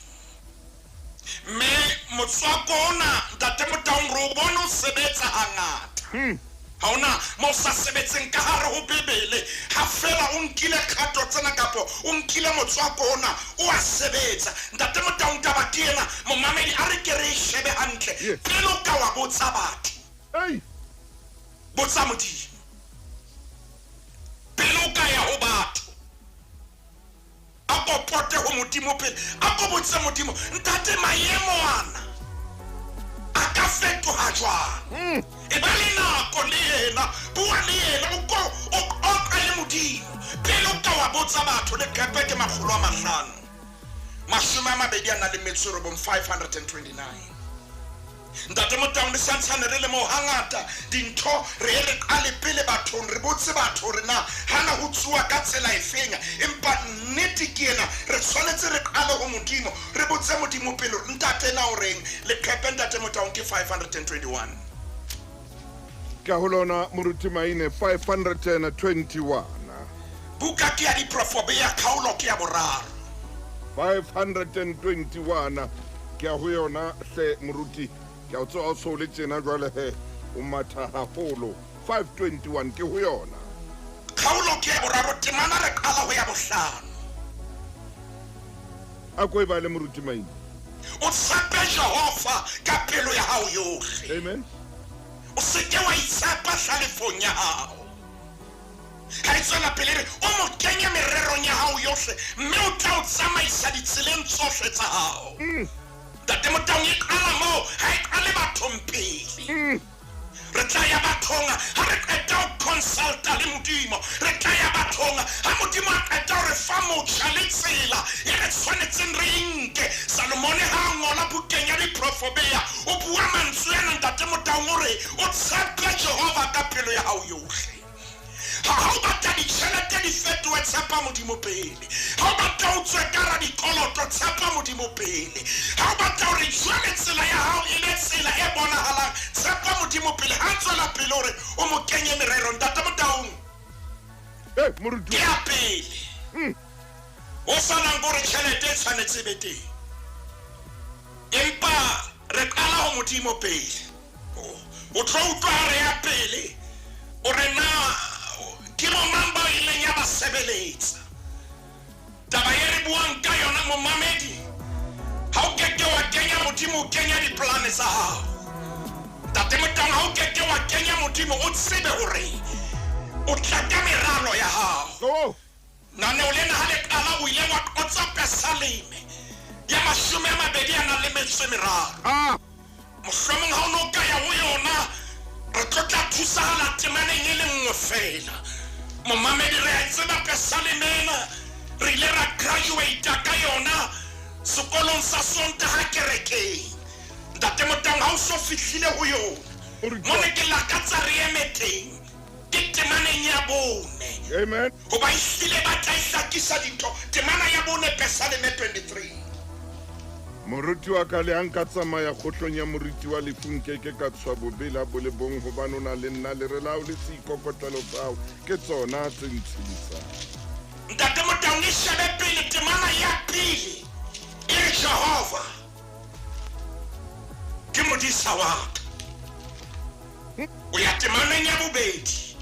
Mme motswako ona Ntate Motaung re o bone o sebetsa hangata. Ha hona mo sa sebetseng ka hare ho Bibele, ha fela o nkile kgato tsena kapo o nkile motswako ona o a sebetsa. Ntate Motaung taba ke ena, momamedi a re ke re e shebe hantle. Pele o ka wa botsa batho. Hey. Botsa Modimo. Pele o ka ya ho batho. A ko pote ho Modimo pele. A ko botse Modimo, Ntate maemo ana a ka fetoha jwang? E ba le nako le yena, bua le yena, o ko o qoqa le Modimo. Pele o ka wa botsa batho leqepe ke 500. 29, 529. Ntate Motaung le santshane re le mo hangata dintho re e re qale pele bathong, re botse batho hore na hana ho tsuwa ka tsela efeng, empa nnete ke ena re tshwanetse re qale ho Modimo, re botse Modimo pele hore ntate na o reng. Leqepe Ntate Motaung ke 521. Ka ho lona Moruti Maine 521. Buka ke ya diprofobea kgaolo ke ya boraro. 521 ke ya ho yona hle Moruti. Ke a o tseba o so le tjena jwale he o matha haholo. 521 ke ho yona. Kgaolo ke ya boraro, temana re qala ho ya bohlano. A ko e bale moruti Maine. O tshepe Jehova ka pelo ya hao yohle. Amen. O se ke wa itshepa hlalefong ya hao. Ha e tswela pele e re, O mo kenye mererong ya hao yohle, mme o tla o tsamaisa ditseleng tsohle tsa hao. Ntate Motaung e qala moo, ha e qale bathong pele. Re tla ya bathong ha re qeta ho consulta le Modimo. Re tla ya bathong ha Modimo a qeta ho re fa motjha le tsela e re tshwanetseng re e nke. Salomone ha a ngola bukeng ya Diprofobea, o bua mantswe ana, Ntate Motaung o re, O tshepe Jehova ka pelo ya hao yohle. Ha ha o batla ditjhelete di fetohe, tshepa Modimo pele. Ha o batla o tswe ka hara dikoloto, tshepa Modimo pele. Ha o batla hore jwale tsela ya hao e be tsela e bonahalang, tshepa Modimo pele. Ha tswela pele hore o mo kenye mererong. Ntate Motaung, Hey, moruti. ke ya pele. Ho salang ke hore tjhelete e tshwanetse e be teng. Empa re qala ho Modimo pele. O tlo utlwa ha re ya pele o re na ke bomang bao e leng ya ba sebeletsa. Taba e re buang ka yona momamedi, ha o keke wa kenya Modimo o kenya dipolane tsa hao. Ntate Motaung, ha o keke wa kenya Modimo o tsebe hore o tla ka meralo ya hao. Oh. Naneo lena ha le qala o ile wa qotsa Pesaleme ya 23. Ah. Mohlomong ha o ne o ka ya ho yona, re tlo tla thusahala temaneng e le nngwe feela. Momamedi, re a e tseba pesaleme ena, re ile ra graduata ka yona sekolong sa Sontaha kerekeng. Ntate Motaung, ha o so fihlile ho yona, mo ne ke lakatsa re eme teng, ke temaneng ya bone. Amen. Hoba ehlile ba tla e hlakisa dintho. Temana ya bone, Pesaleme 23. Moruti wa ka, leha nka tsamaya kgohlong ya moriti wa lefu, nke ke ka tshoha bobe le ha bo le bong, hobane o na le nna, lere la hao le seikokotlelo sa hao ke tsona tse ntshedisang. Ntate Motaung, e shebe pele temana ya pele e re, Jehova ke modisa wa ka. O ya temaneng ya bobedi,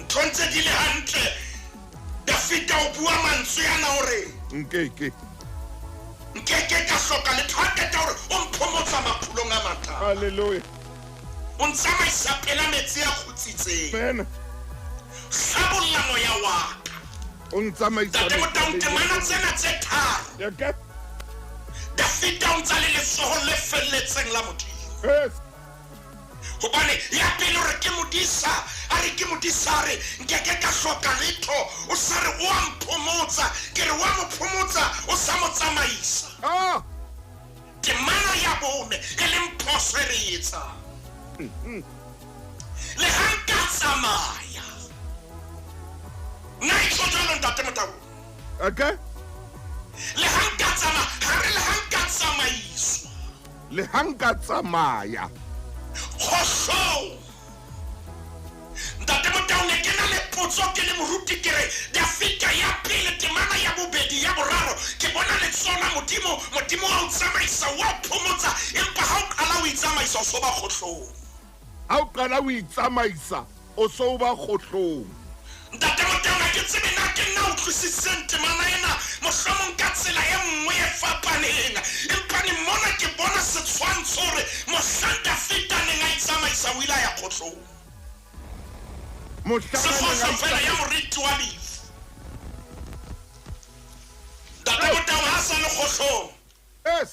ntho ntse di le hantle. Dafida o bua mantswe ana o re, Nkeke. Nkeke ka hloka letho. Ha qeta hore o mphomotsa maphulong a matala. Hallelujah. O ntsamaisa pela metsi a kgutsitseng. Amen. Hlabolla moya wa ka. O ntsamaisa Ntate Motaung, mehlaleng ya temana tsena tse tharo. Ya ka. Dafida o ntsa le letsohong le felletseng la Modimo. Yes. Hobane ya pele o re ke modisa, a re ke modisa, a re nkeke ka hloka letho, o sa re o a mphomotsa, ke re o a mo phomotsa, o sa mo tsamaisa. Ah! Temana ya bone e leng phoso e re e etsang. Le ha nka tsamaya. Na e tjho jwalo Ntate Motaung? Okay. Le ha nka tsamaya, ha re le ha nka tsamaiswa. Le ha nka tsamaya. Kgohlong. Ntate Motaung, ne ke na le potso ke le moruti ke re, Dafita ya pele, temana ya bobedi, ya boraro, ke bona letsoho la Modimo, Modimo wa o tsamaisa, wa o phomotsa, empa ha o qala o itsamaisa o so ba kgohlong. Ha o qala o itsamaisa o so ba kgohlong. Ntate Motaung, ha ke tsebe na ke nna utlwisisitseng temana ena mohlomong ka tsela e nngwe e fapaneng, empa ne mona ke bona setshwantsho hore mohlang Dafida a neng a itsamaisa o ile a ya kgohlong. Mohlang a neng a Sekgohlo fela ya itsamaisa. moriti wa lefu. Ntate Motaung ha a sa le kgohlong. Yes.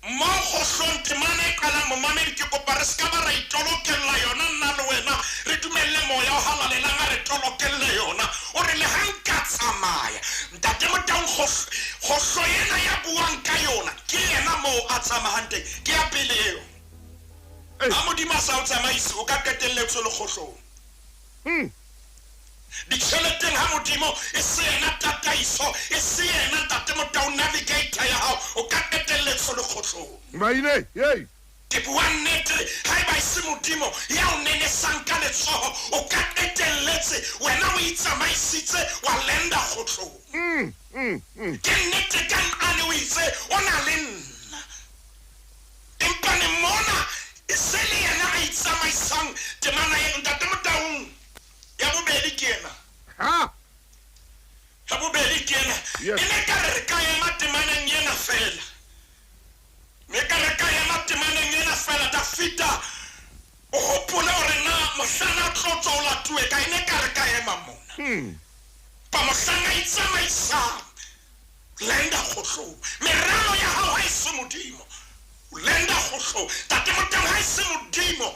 Mo kgohlong, temana e qalang, momamedi, ke kopa re se ka ba ra itolokella yona, nna le wena, re dumelle Moya o Halalelang a re tolokelle yona. O re, Leha nka tsamaya. Ntate Motaung, kgohlo ena ya buang ka yona, ke yena moo a tsamayang teng. Ke ya pele eo. Ha Modimo a sa o tsamaise, o ka qetelletse o le kgohlong. Ditjheleteng ha Modimo e se yena tataiso, e se yena Ntate Motau navigator ya hao, o ka qetelletse o le kgohlong. Maine, hey! Ke bua nnete, haeba e se Modimo ya o nenesang ka letsoho, o ka qetelletse wena o itsamaisitse wa lenda kgohlong. Ke nnete ka nqane o itse o na le nna. Empa ne mona e se le yena a itsamaisang temana eo. Ntate Motaung, ya bobedi ke ena. Ha! Ya bobedi ke ena. Yes. E ne ka re re ka ema temaneng ena fela. Me ka re ka ema temaneng ena fela Dafita o hopole hore na mohlang a tlo tswa o latuwe ka e ne ka re ka ema mona. Pa mohlang a itsamaisang lenda kgohlong. Meralo ya hao ha e se Modimo. Lenda kgohlong. Tate Moteng ha e se Modimo.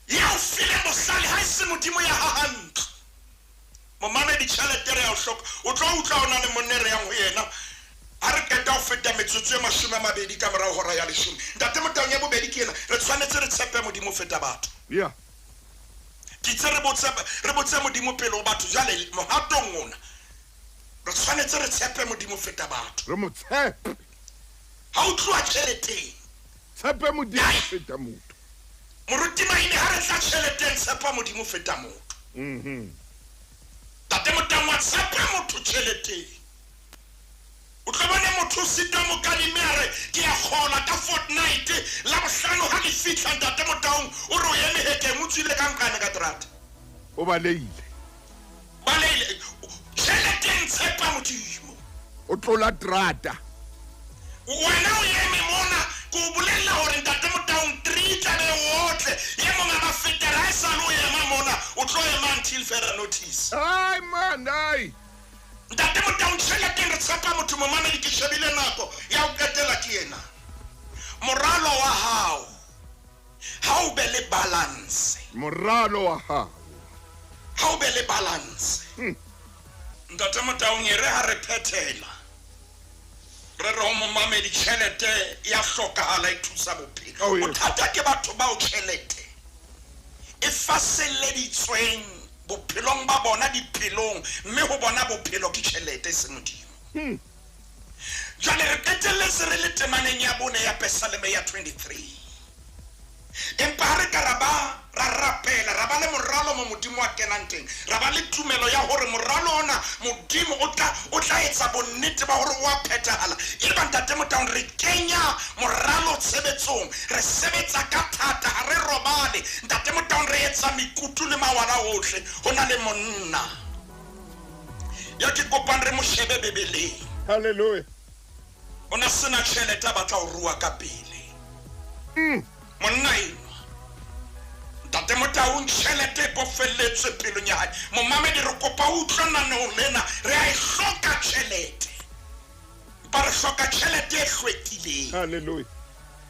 Ya o fileng bohlale ha e se Modimo ya haha ntlo. Momamedi tjhelete re ya o hloka. O tlo utlwa ho na le monna e re yang ho yena ha re qeta ho feta metsotso e 20 ka morao hora ya leshome. Ntate Motaung ya bobedi ke ena, re tshwanetse re tshepe Modimo ho feta batho. Yeah. Ke itse re botse re botse Modimo pele ho batho jwale mohatong ona re tshwanetse re tshepe Modimo ho feta batho. Re mo tshepe. Ha o tluwa tjheleteng. Tshepe Modimo ho feta motho. Moruti Maine ha re tla tjheleteng tshepa Modimo ho feta motho. Ntate Motaung wa tshepa motho tjheleteng. O tlo bona motho o sitwa mokadime a re ke ya kgola ka fortnight Labohlano ha le fihla Ntate Motaung o re o eme hekeng o tswile ka nqane ka terata. O baleile. Baleile. Tjheleteng tshepa Modimo. O tlola terata. Wena o eme mona ke o bolella hore Ntate Motaung tree tla be o otle e mong a ba fetela ha e sale o ema mona o tlo ema until further notice. Ai man ai. Ntate Motaung tjheleteng re tshepa motho momamedi ke shebile nako ya ho qetela ke ena. Moralo wa hao ha o be le balance. Moralo wa hao. Ha o be le balance. Ntate Motaung e re ha re phethela re re ho momamedi tjhelete ya hlokahala e thusa bophelo. Oh, yes. Bothata ke batho bao tjhelete e faselleditsweng bophelong ba bona dipelong mme ho bona bophelo ke tjhelete e se Modimo. Jwale re qetelletse re le temaneng ya bone ya Pesaleme ya 23. Empa ha re ka ra ba ra rapela ra ba le moralo mo Modimo a kenang teng, ra ba le tumelo ya hore moralo ona Modimo o tla o tla etsa bonnete ba hore o a phethahala. E ba Ntate Motaung re kenya moralo tshebetsong, re sebetsa ka thata ha re robale. Ntate Motaung re etsa mekutu le mawala ohle. Ho na le monna ya ke kopang re mo shebe Bibeleng. Hallelujah. O na sena tjhelete a batla ho rua ka pele. Monna enwa Ntate Motaung tjhelete e bofelletswe pelong ya hae. Momamedi re kopa o utlwe naneong lena re a e hloka tjhelete. Empa re hloka tjhelete e hlwekileng. Hallelujah.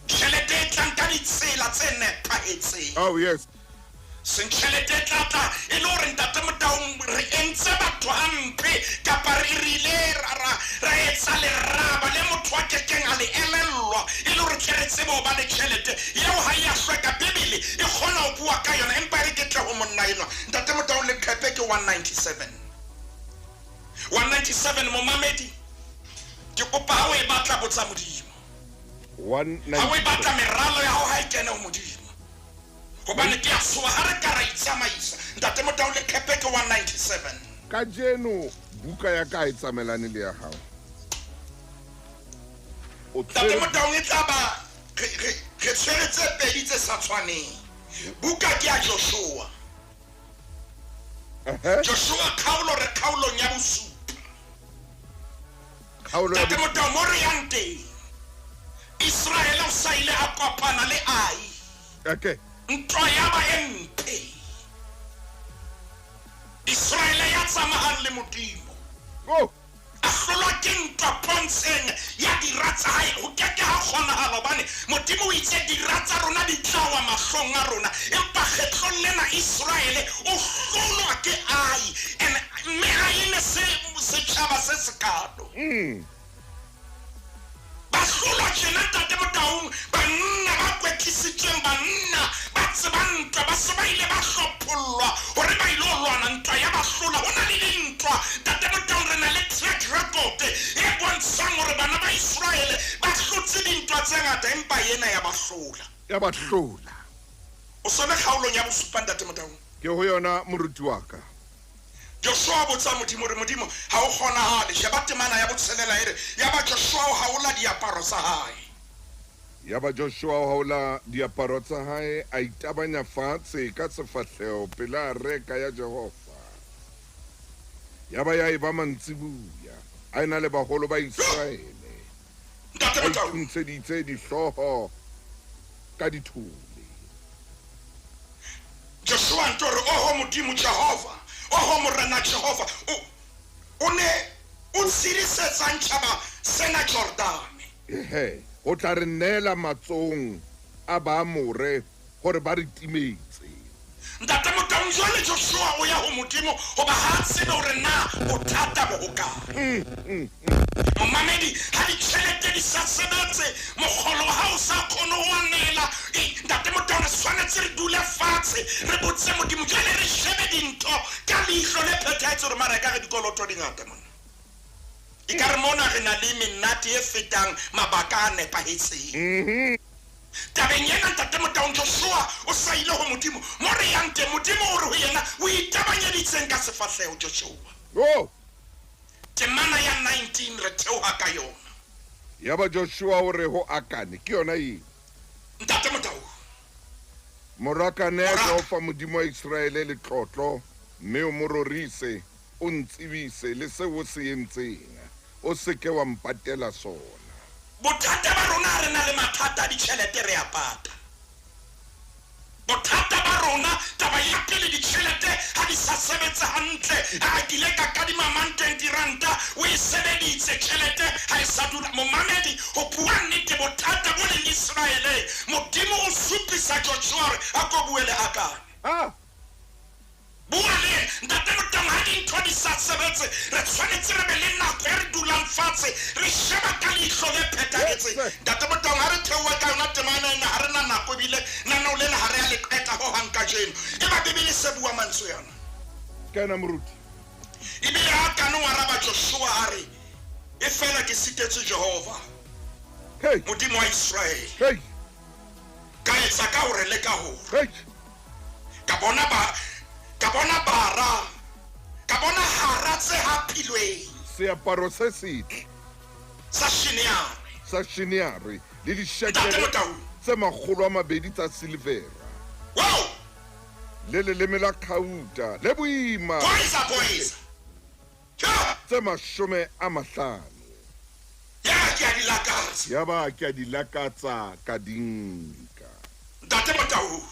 Tjhelete e tlang ka ditsela tse nepahetseng. Oh yes. Seng tjhelete e tla tla e le hore Ntate Motaung re entse batho hampe kapa re rile ra etsa leraba le motho a kekeng a le elellwa e le hore tle re tsebe ho ba le tjhelete eo ha e a hlweka. Bibele e kgona ho bua ka yona empa e re ke tle ho monna enwa. Ntate Motaung leqepe ke 197. 197 momamedi ke kopa ha o e batla botsa Modimo. Ha o e batla meralo ya hao ha e kene ho Modimo. Hobane ke a tshoha ha re ka ra itsamaisa. Ntate Motaung leqepe ke 197. Kajeno buka ya ka e tsamaelane le ya hao. O Ntate Motaung e tla ba re tshwere tse pedi tse sa tshwaneng. Buka ke ya Joshua. Joshua kgaolo re kgaolong ya bosupa. Ntate Motaung mo re yang teng Israel o sa ile a kopana le Ai. Okay. Ntwa ya ba e mpe. Israel ya tsamayang le Modimo. Oh. A hlolwa ke ntwa pontsheng ya dira tsa hae. Ho keke ha kgonahala hobane Modimo o itse dira tsa rona di tla wa mahlong a rona. Empa kgetlong lena Israel o hlolwa ke Ai. And mme Ai ne se setjhaba se sekalo. Ba hlolwa tjena Ntate Motaung, banna ba kwetlisitsweng, banna ba tsebang ntwa, ba se ba ile ba hlophollwa hore ba ilo lwana ntwa ya ba hlola. Ho na le dintwa Ntate Motaung, re na le track record e bontshang hore bana ba Israel ba hlotse dintwa tse ngata empa ena ya ba hlola. Ya ba hlola. O sone kgaolong ya bosupa Ntate Motaung. Ke ho yona moruti wa ka. Joshua a botsa Modimo hore Modimo ha o kgonahale. Sheba temana ya botshelela e re ya ba Joshua o haola diaparo tsa hae. Ya ba Joshua o haola diaparo tsa hae a itabanya fatshe ka sefahleho pela areka ya Jehova. Ya ba ya eba mantsibuya. A ena le baholo ba Iseraele. Ntate Ba Motau. ithuntsheditse dihlooho ka dithole. Joshua nto re, Oho Modimo Jehova, oho Morena Jehova, o, o ne o tshedisetsang tjhaba sena Jordane. Ehe, o tla re neela matsohong a Baamore hore ba re timetse. Ntate Motaung, jwale Joshua o ya ho Modimo hoba ha a tsebe hore na bothata bo hokae. Momamedi, ha ditjhelete di sa sebetse, mokgolo wa hao o sa kgone ho anela, e, Ntate Motaung, re tshwanetse re dule fatshe re botse Modimo. Jwale re shebe dintho ka leihlo le phethahetse hore mara ekare dikoloto di ngata mona. Ekare mona re na le menate e fetang mabaka a nepahetseng. Tabeng ena, Ntate Motaung, Joshua o sa ile ho Modimo. Mo re yang teng, Modimo o re ho yena, O itabanyeditseng ka sefahleho, Joshua? Oh! Temana ya 19 re theoha ka yona. Yaba Joshua o re ho Akane, Ke yona eng? Ntate Motaung. Mora ka, nea Mora ka. Jehova Modimo wa Iseraele letlotlo, mme o mo rorise, o ntsebise le seo o se entseng, o se ke wa mpatela sona. Bothata ba rona ha re na le mathata a ditjhelete re a pata. Bothata ba rona taba ya pele ditjhelete ha di sa sebetse hantle, ha ke ile ka kadima mang 20 ranta o e sebeditse tjhelete ha e sa dula. Momamedi ho bua nnete bothata bo leng Iseraeleng Modimo o supisa Joshua hore a ko bue le Akane. Ah! Bua le yena. Ntate Motaung, ha dintho di sa sebetse, re tshwanetse re be le nako e re dulang fatshe, re sheba ka leihlo le phethahetseng. Yes, sir. Ntate Motaung, ha re theoha ka yona temana ena, ha re na nako ebile naneo lena ha re a le qeta hohang kajeno. Eba Bibele e se bua mantswe ana. Kena, moruti. Ebile Akane o araba Joshua a re, Efela ke sitetswe Jehova, Hey! Modimo wa Iseraele. Hey! Ka etsa ka hore le ka hore. Hey! Ka bona ba, ka bona bara, ka bona hara tse hapilweng. Seaparo se setle. Sa Shineare. Sa Shineare, le Ntate dishekele Motaung. tse 200 tsa silevera. Wow! Le leleme la kgauta, le boima. Poisa, poisa. Ja! Tse 50. Yaba ke a di lakatsa. Yaba ke a di lakatsa ka di nka. Ntate Motaung.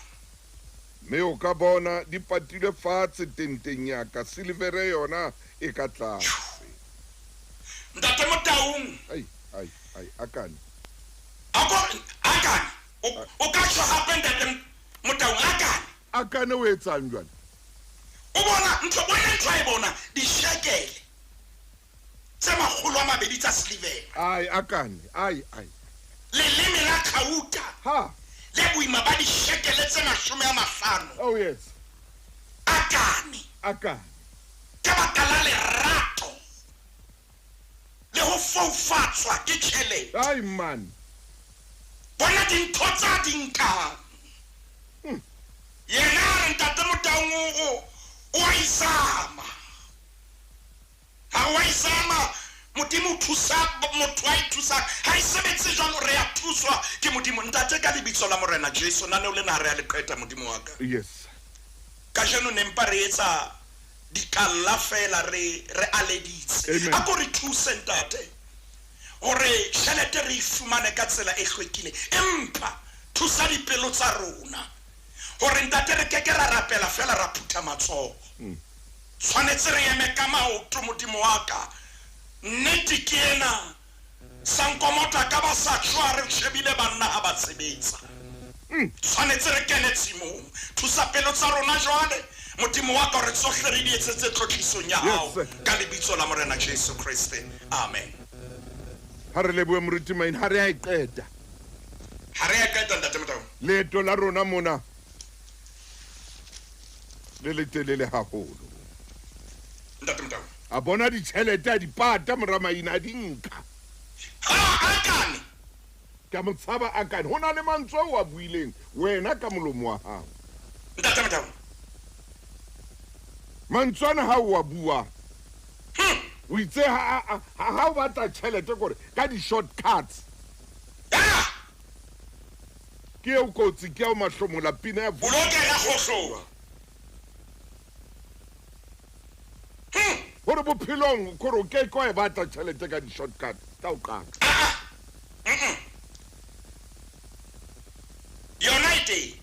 Mme o ka bona di patilwe fatshe tenteng ya ka, silevere yona e ka tlase. Ntate Motaung. Ai, ai, ai, Akane. Ako, Akane, o, o ka tjho hape Ntate Motaung, Akane. Akane o etsang jwale? O bona ntho, bona ntho a e bona, dishekele tse 200 tsa silivere. Ai, Akane, ai, ai. Leleme la kgauta. Ha. Le boima ba dishekele tse 50. Oh, yes. Akane. Akane. Ka baka la lerato le ho foufatswa ke tjhelete. Ai, man. Bona dintho tsa di nkang. Yena a re Ntate Motaung o, o a izama. Ha o a izama, Modimo o thusa motho a ithusang. Ha e sebetse jwalo, re a thuswa ke Modimo. Ntate, ka lebitso la Morena Jesu, naneo lena ha re a le qeta, Modimo wa ka. Yes. Kajeno ne mpa re etsa dikalla feela, re, re aleditse. Amen. A ko re thuse, Ntate, hore tjhelete re e fumane ka tsela e hlwekileng. Empa thusa dipelo tsa rona hore, Ntate, re ke ke ra rapela feela ra phutha matsoho. Tshwanetse re eme ka maoto, Modimo wa ka. Nnete ke ena, sankomota ka ba sa tjwa re shebile banna ha ba sebetsa. Tshwanetse re kene tshimong. Thusa pelo tsa rona jwale, Modimo wa ka, hore tsohle re di etsetse tlotlisong ya hao. Yes, sir. Ka lebitso la Morena Jesu Kreste. Amen. Ha re lebohe Moruti Maine, ha re a e qeta. Ha re a e qeta, Ntate Motaung. Leeto la rona mona le letelele haholo. Ntate Motaung. A bona ditjhelete a di pata mora Maine, a di nka. Ha, Akane. Ka mo tshaba Akane. Ho na le mantswe ao a buileng wena ka molomo wa hao. Ntate Motaung. Mantswe ana ha o a bua. O itse ha, ha, ha o batla tjhelete kore ka di-shortcuts. Ya! Ke eo kotsi, ke eo mahlomola, pina ya Bolokela kgohlong. Gore bophelong kore o ke ke wa e batla tšhelete ka di-shortcut tla o qaka. Aa Yona e teng.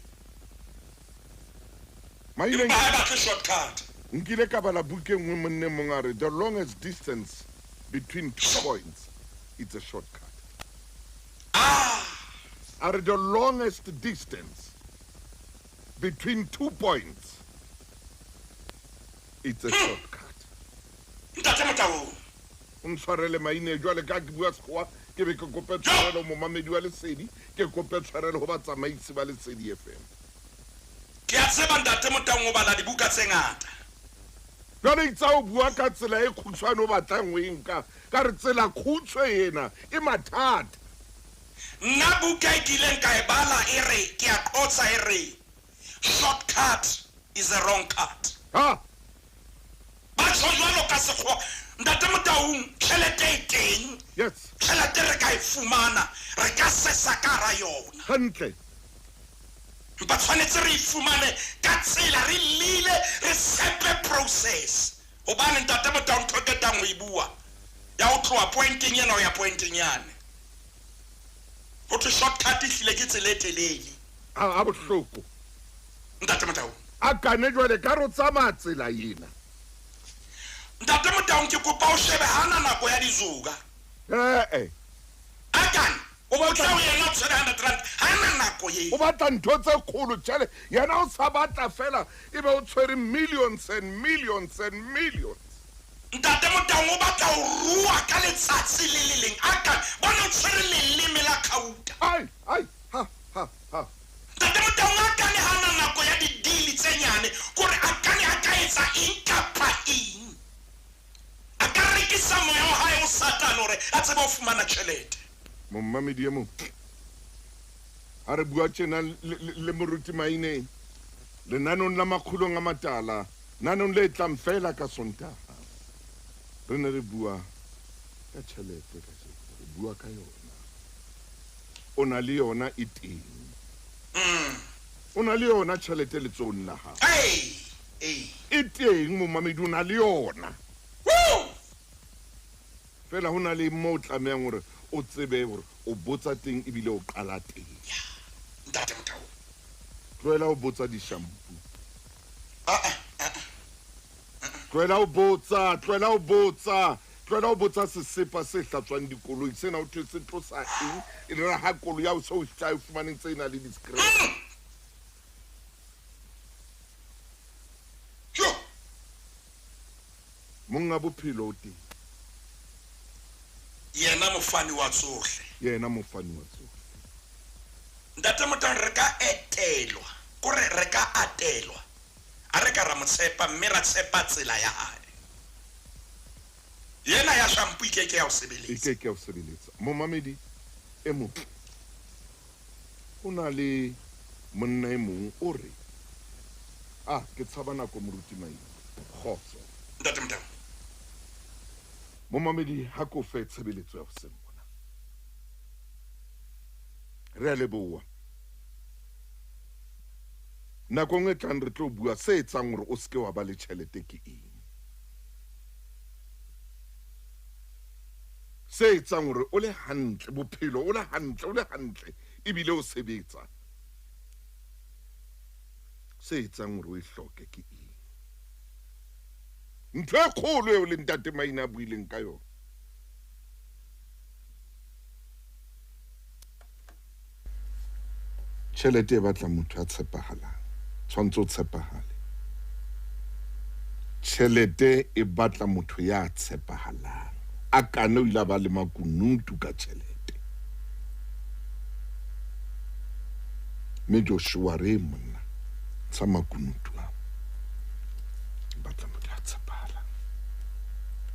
Maile Empa ha e batle shortcut. Nkile ka bala buka e nngwe monna e mong a re the longest distance between two points it's a shortcut. Ah! A re the longest distance between two points it's a shortcut. Ntate Motaung. O ntshwarele Maine jwale ka ke bua Sekgowa ke be ke kope tshwarelo momamedi wa Lesedi ke kope tshwarelo ho batsamaisi ba Lesedi FM. Ke a tseba Ntate Motaung o bala dibuka tse ngata. Jwale itse ha o bua ka tsela e kgutshwane o batlang ho e nka, ka re tsela khutshwe ena e mathata. Nna buka e ke ileng ka e bala e re, ke a qotsa e re, Short cut is a wrong cut. Ha! Ba tjho jwalo ka Sekgowa. Ntate Motaung, tjhelete e teng. Yes. Tjhelete re ka e fumana, re ka sesa ka hara yona. Hantle. Empa tshwanetse re e fumane ka tsela, re lile, re tshepe process. Hobane Ntate Motaung ntho e qetang ho e bua, ya ho tloha pointeng ena ho ya pointeng yane. Ho thwe short cut ehlile ke tsela e telele. A, a bohloko. Ntate Motaung. A kane jwale ka re o tsamaya tsela ena. Ntate Motaung ke kopa o shebe ha na nako ya dizuka. Ee. A kane o tla ho yena o tshwere hundred rand ha na nako ye. O batla ntho tse kgolo tjhele yena o sa batla fela ebe o tshwere millions and millions and millions. Ntate Motaung o batla ho rua ka letsatsi le le leng. A kane bona o tshwere leleme la khauta. Ai ai ha ha ha. Ntate Motaung a kane ha na nako ya di-deal tse nyane kore a kane a ka etsa eng kapa eng. A ka rekisa moya wa hae ho Satane hore a tsebe ho fumana tjhelete. Momamedi e mong ha re bua tjena le Moruti Maine lenanong la Makgulong a Matala, nanong le tlang feela ka Sontaha, re ne re bua ka tjhelete kajeno, re bua ka yona. O na le yona e teng. O na le yona tjhelete letsohong la hao. E teng momamedi, o na le yona. Feela ho na le moo o tlamehang hore o tsebe hore o botsa teng ebile o qala teng. Ntate Motaung. Tlohela ho botsa di-shampoo. Tlohela ho botsa, tlohela ho botsa, tlohela ho botsa sesepa se hlatswang dikoloi sena ho thwe se tlosa eng e le ha koloi ya o se o hlae fumaneng tse na le di-scratch. Monga bophelo o teng. Yena mofani wa tsohle. Yena mofani wa tsohle. Ntate Motaung re ka etelwa, kore re ka atelwa. A re ka ra mo tshepa mme ra tshepa tsela ya hae. Yena ya shampoo e keke ya o sebeletsa. E keke ya o sebeletsa. Momamedi e motle. Ho na le monna e mong o re, ah, ke tshaba nako Moruti Maine. Kgotso. Ntate Motaung. Momamedi ha ko fe tshebeletso ya hoseng mona. Re a leboha. Nakong e tlang re tlo bua se etsang hore o seke wa ba le tjhelete ke eng. Se etsang hore o le hantle bophelo, o le hantle, o le hantle ebile o sebetsa. Se etsang hore o e hloke ke eng. Ntho e kgolo eo le Ntate Maine a buileng ka yona. Tjhelete e batla motho a tshepahalang. Tshwantse o tshepahale. Tjhelete e batla motho ya tshepahalang. A kane o ile a ba le makunutu ka tjhelete. Mme Joshua re monna ntsha makunutu.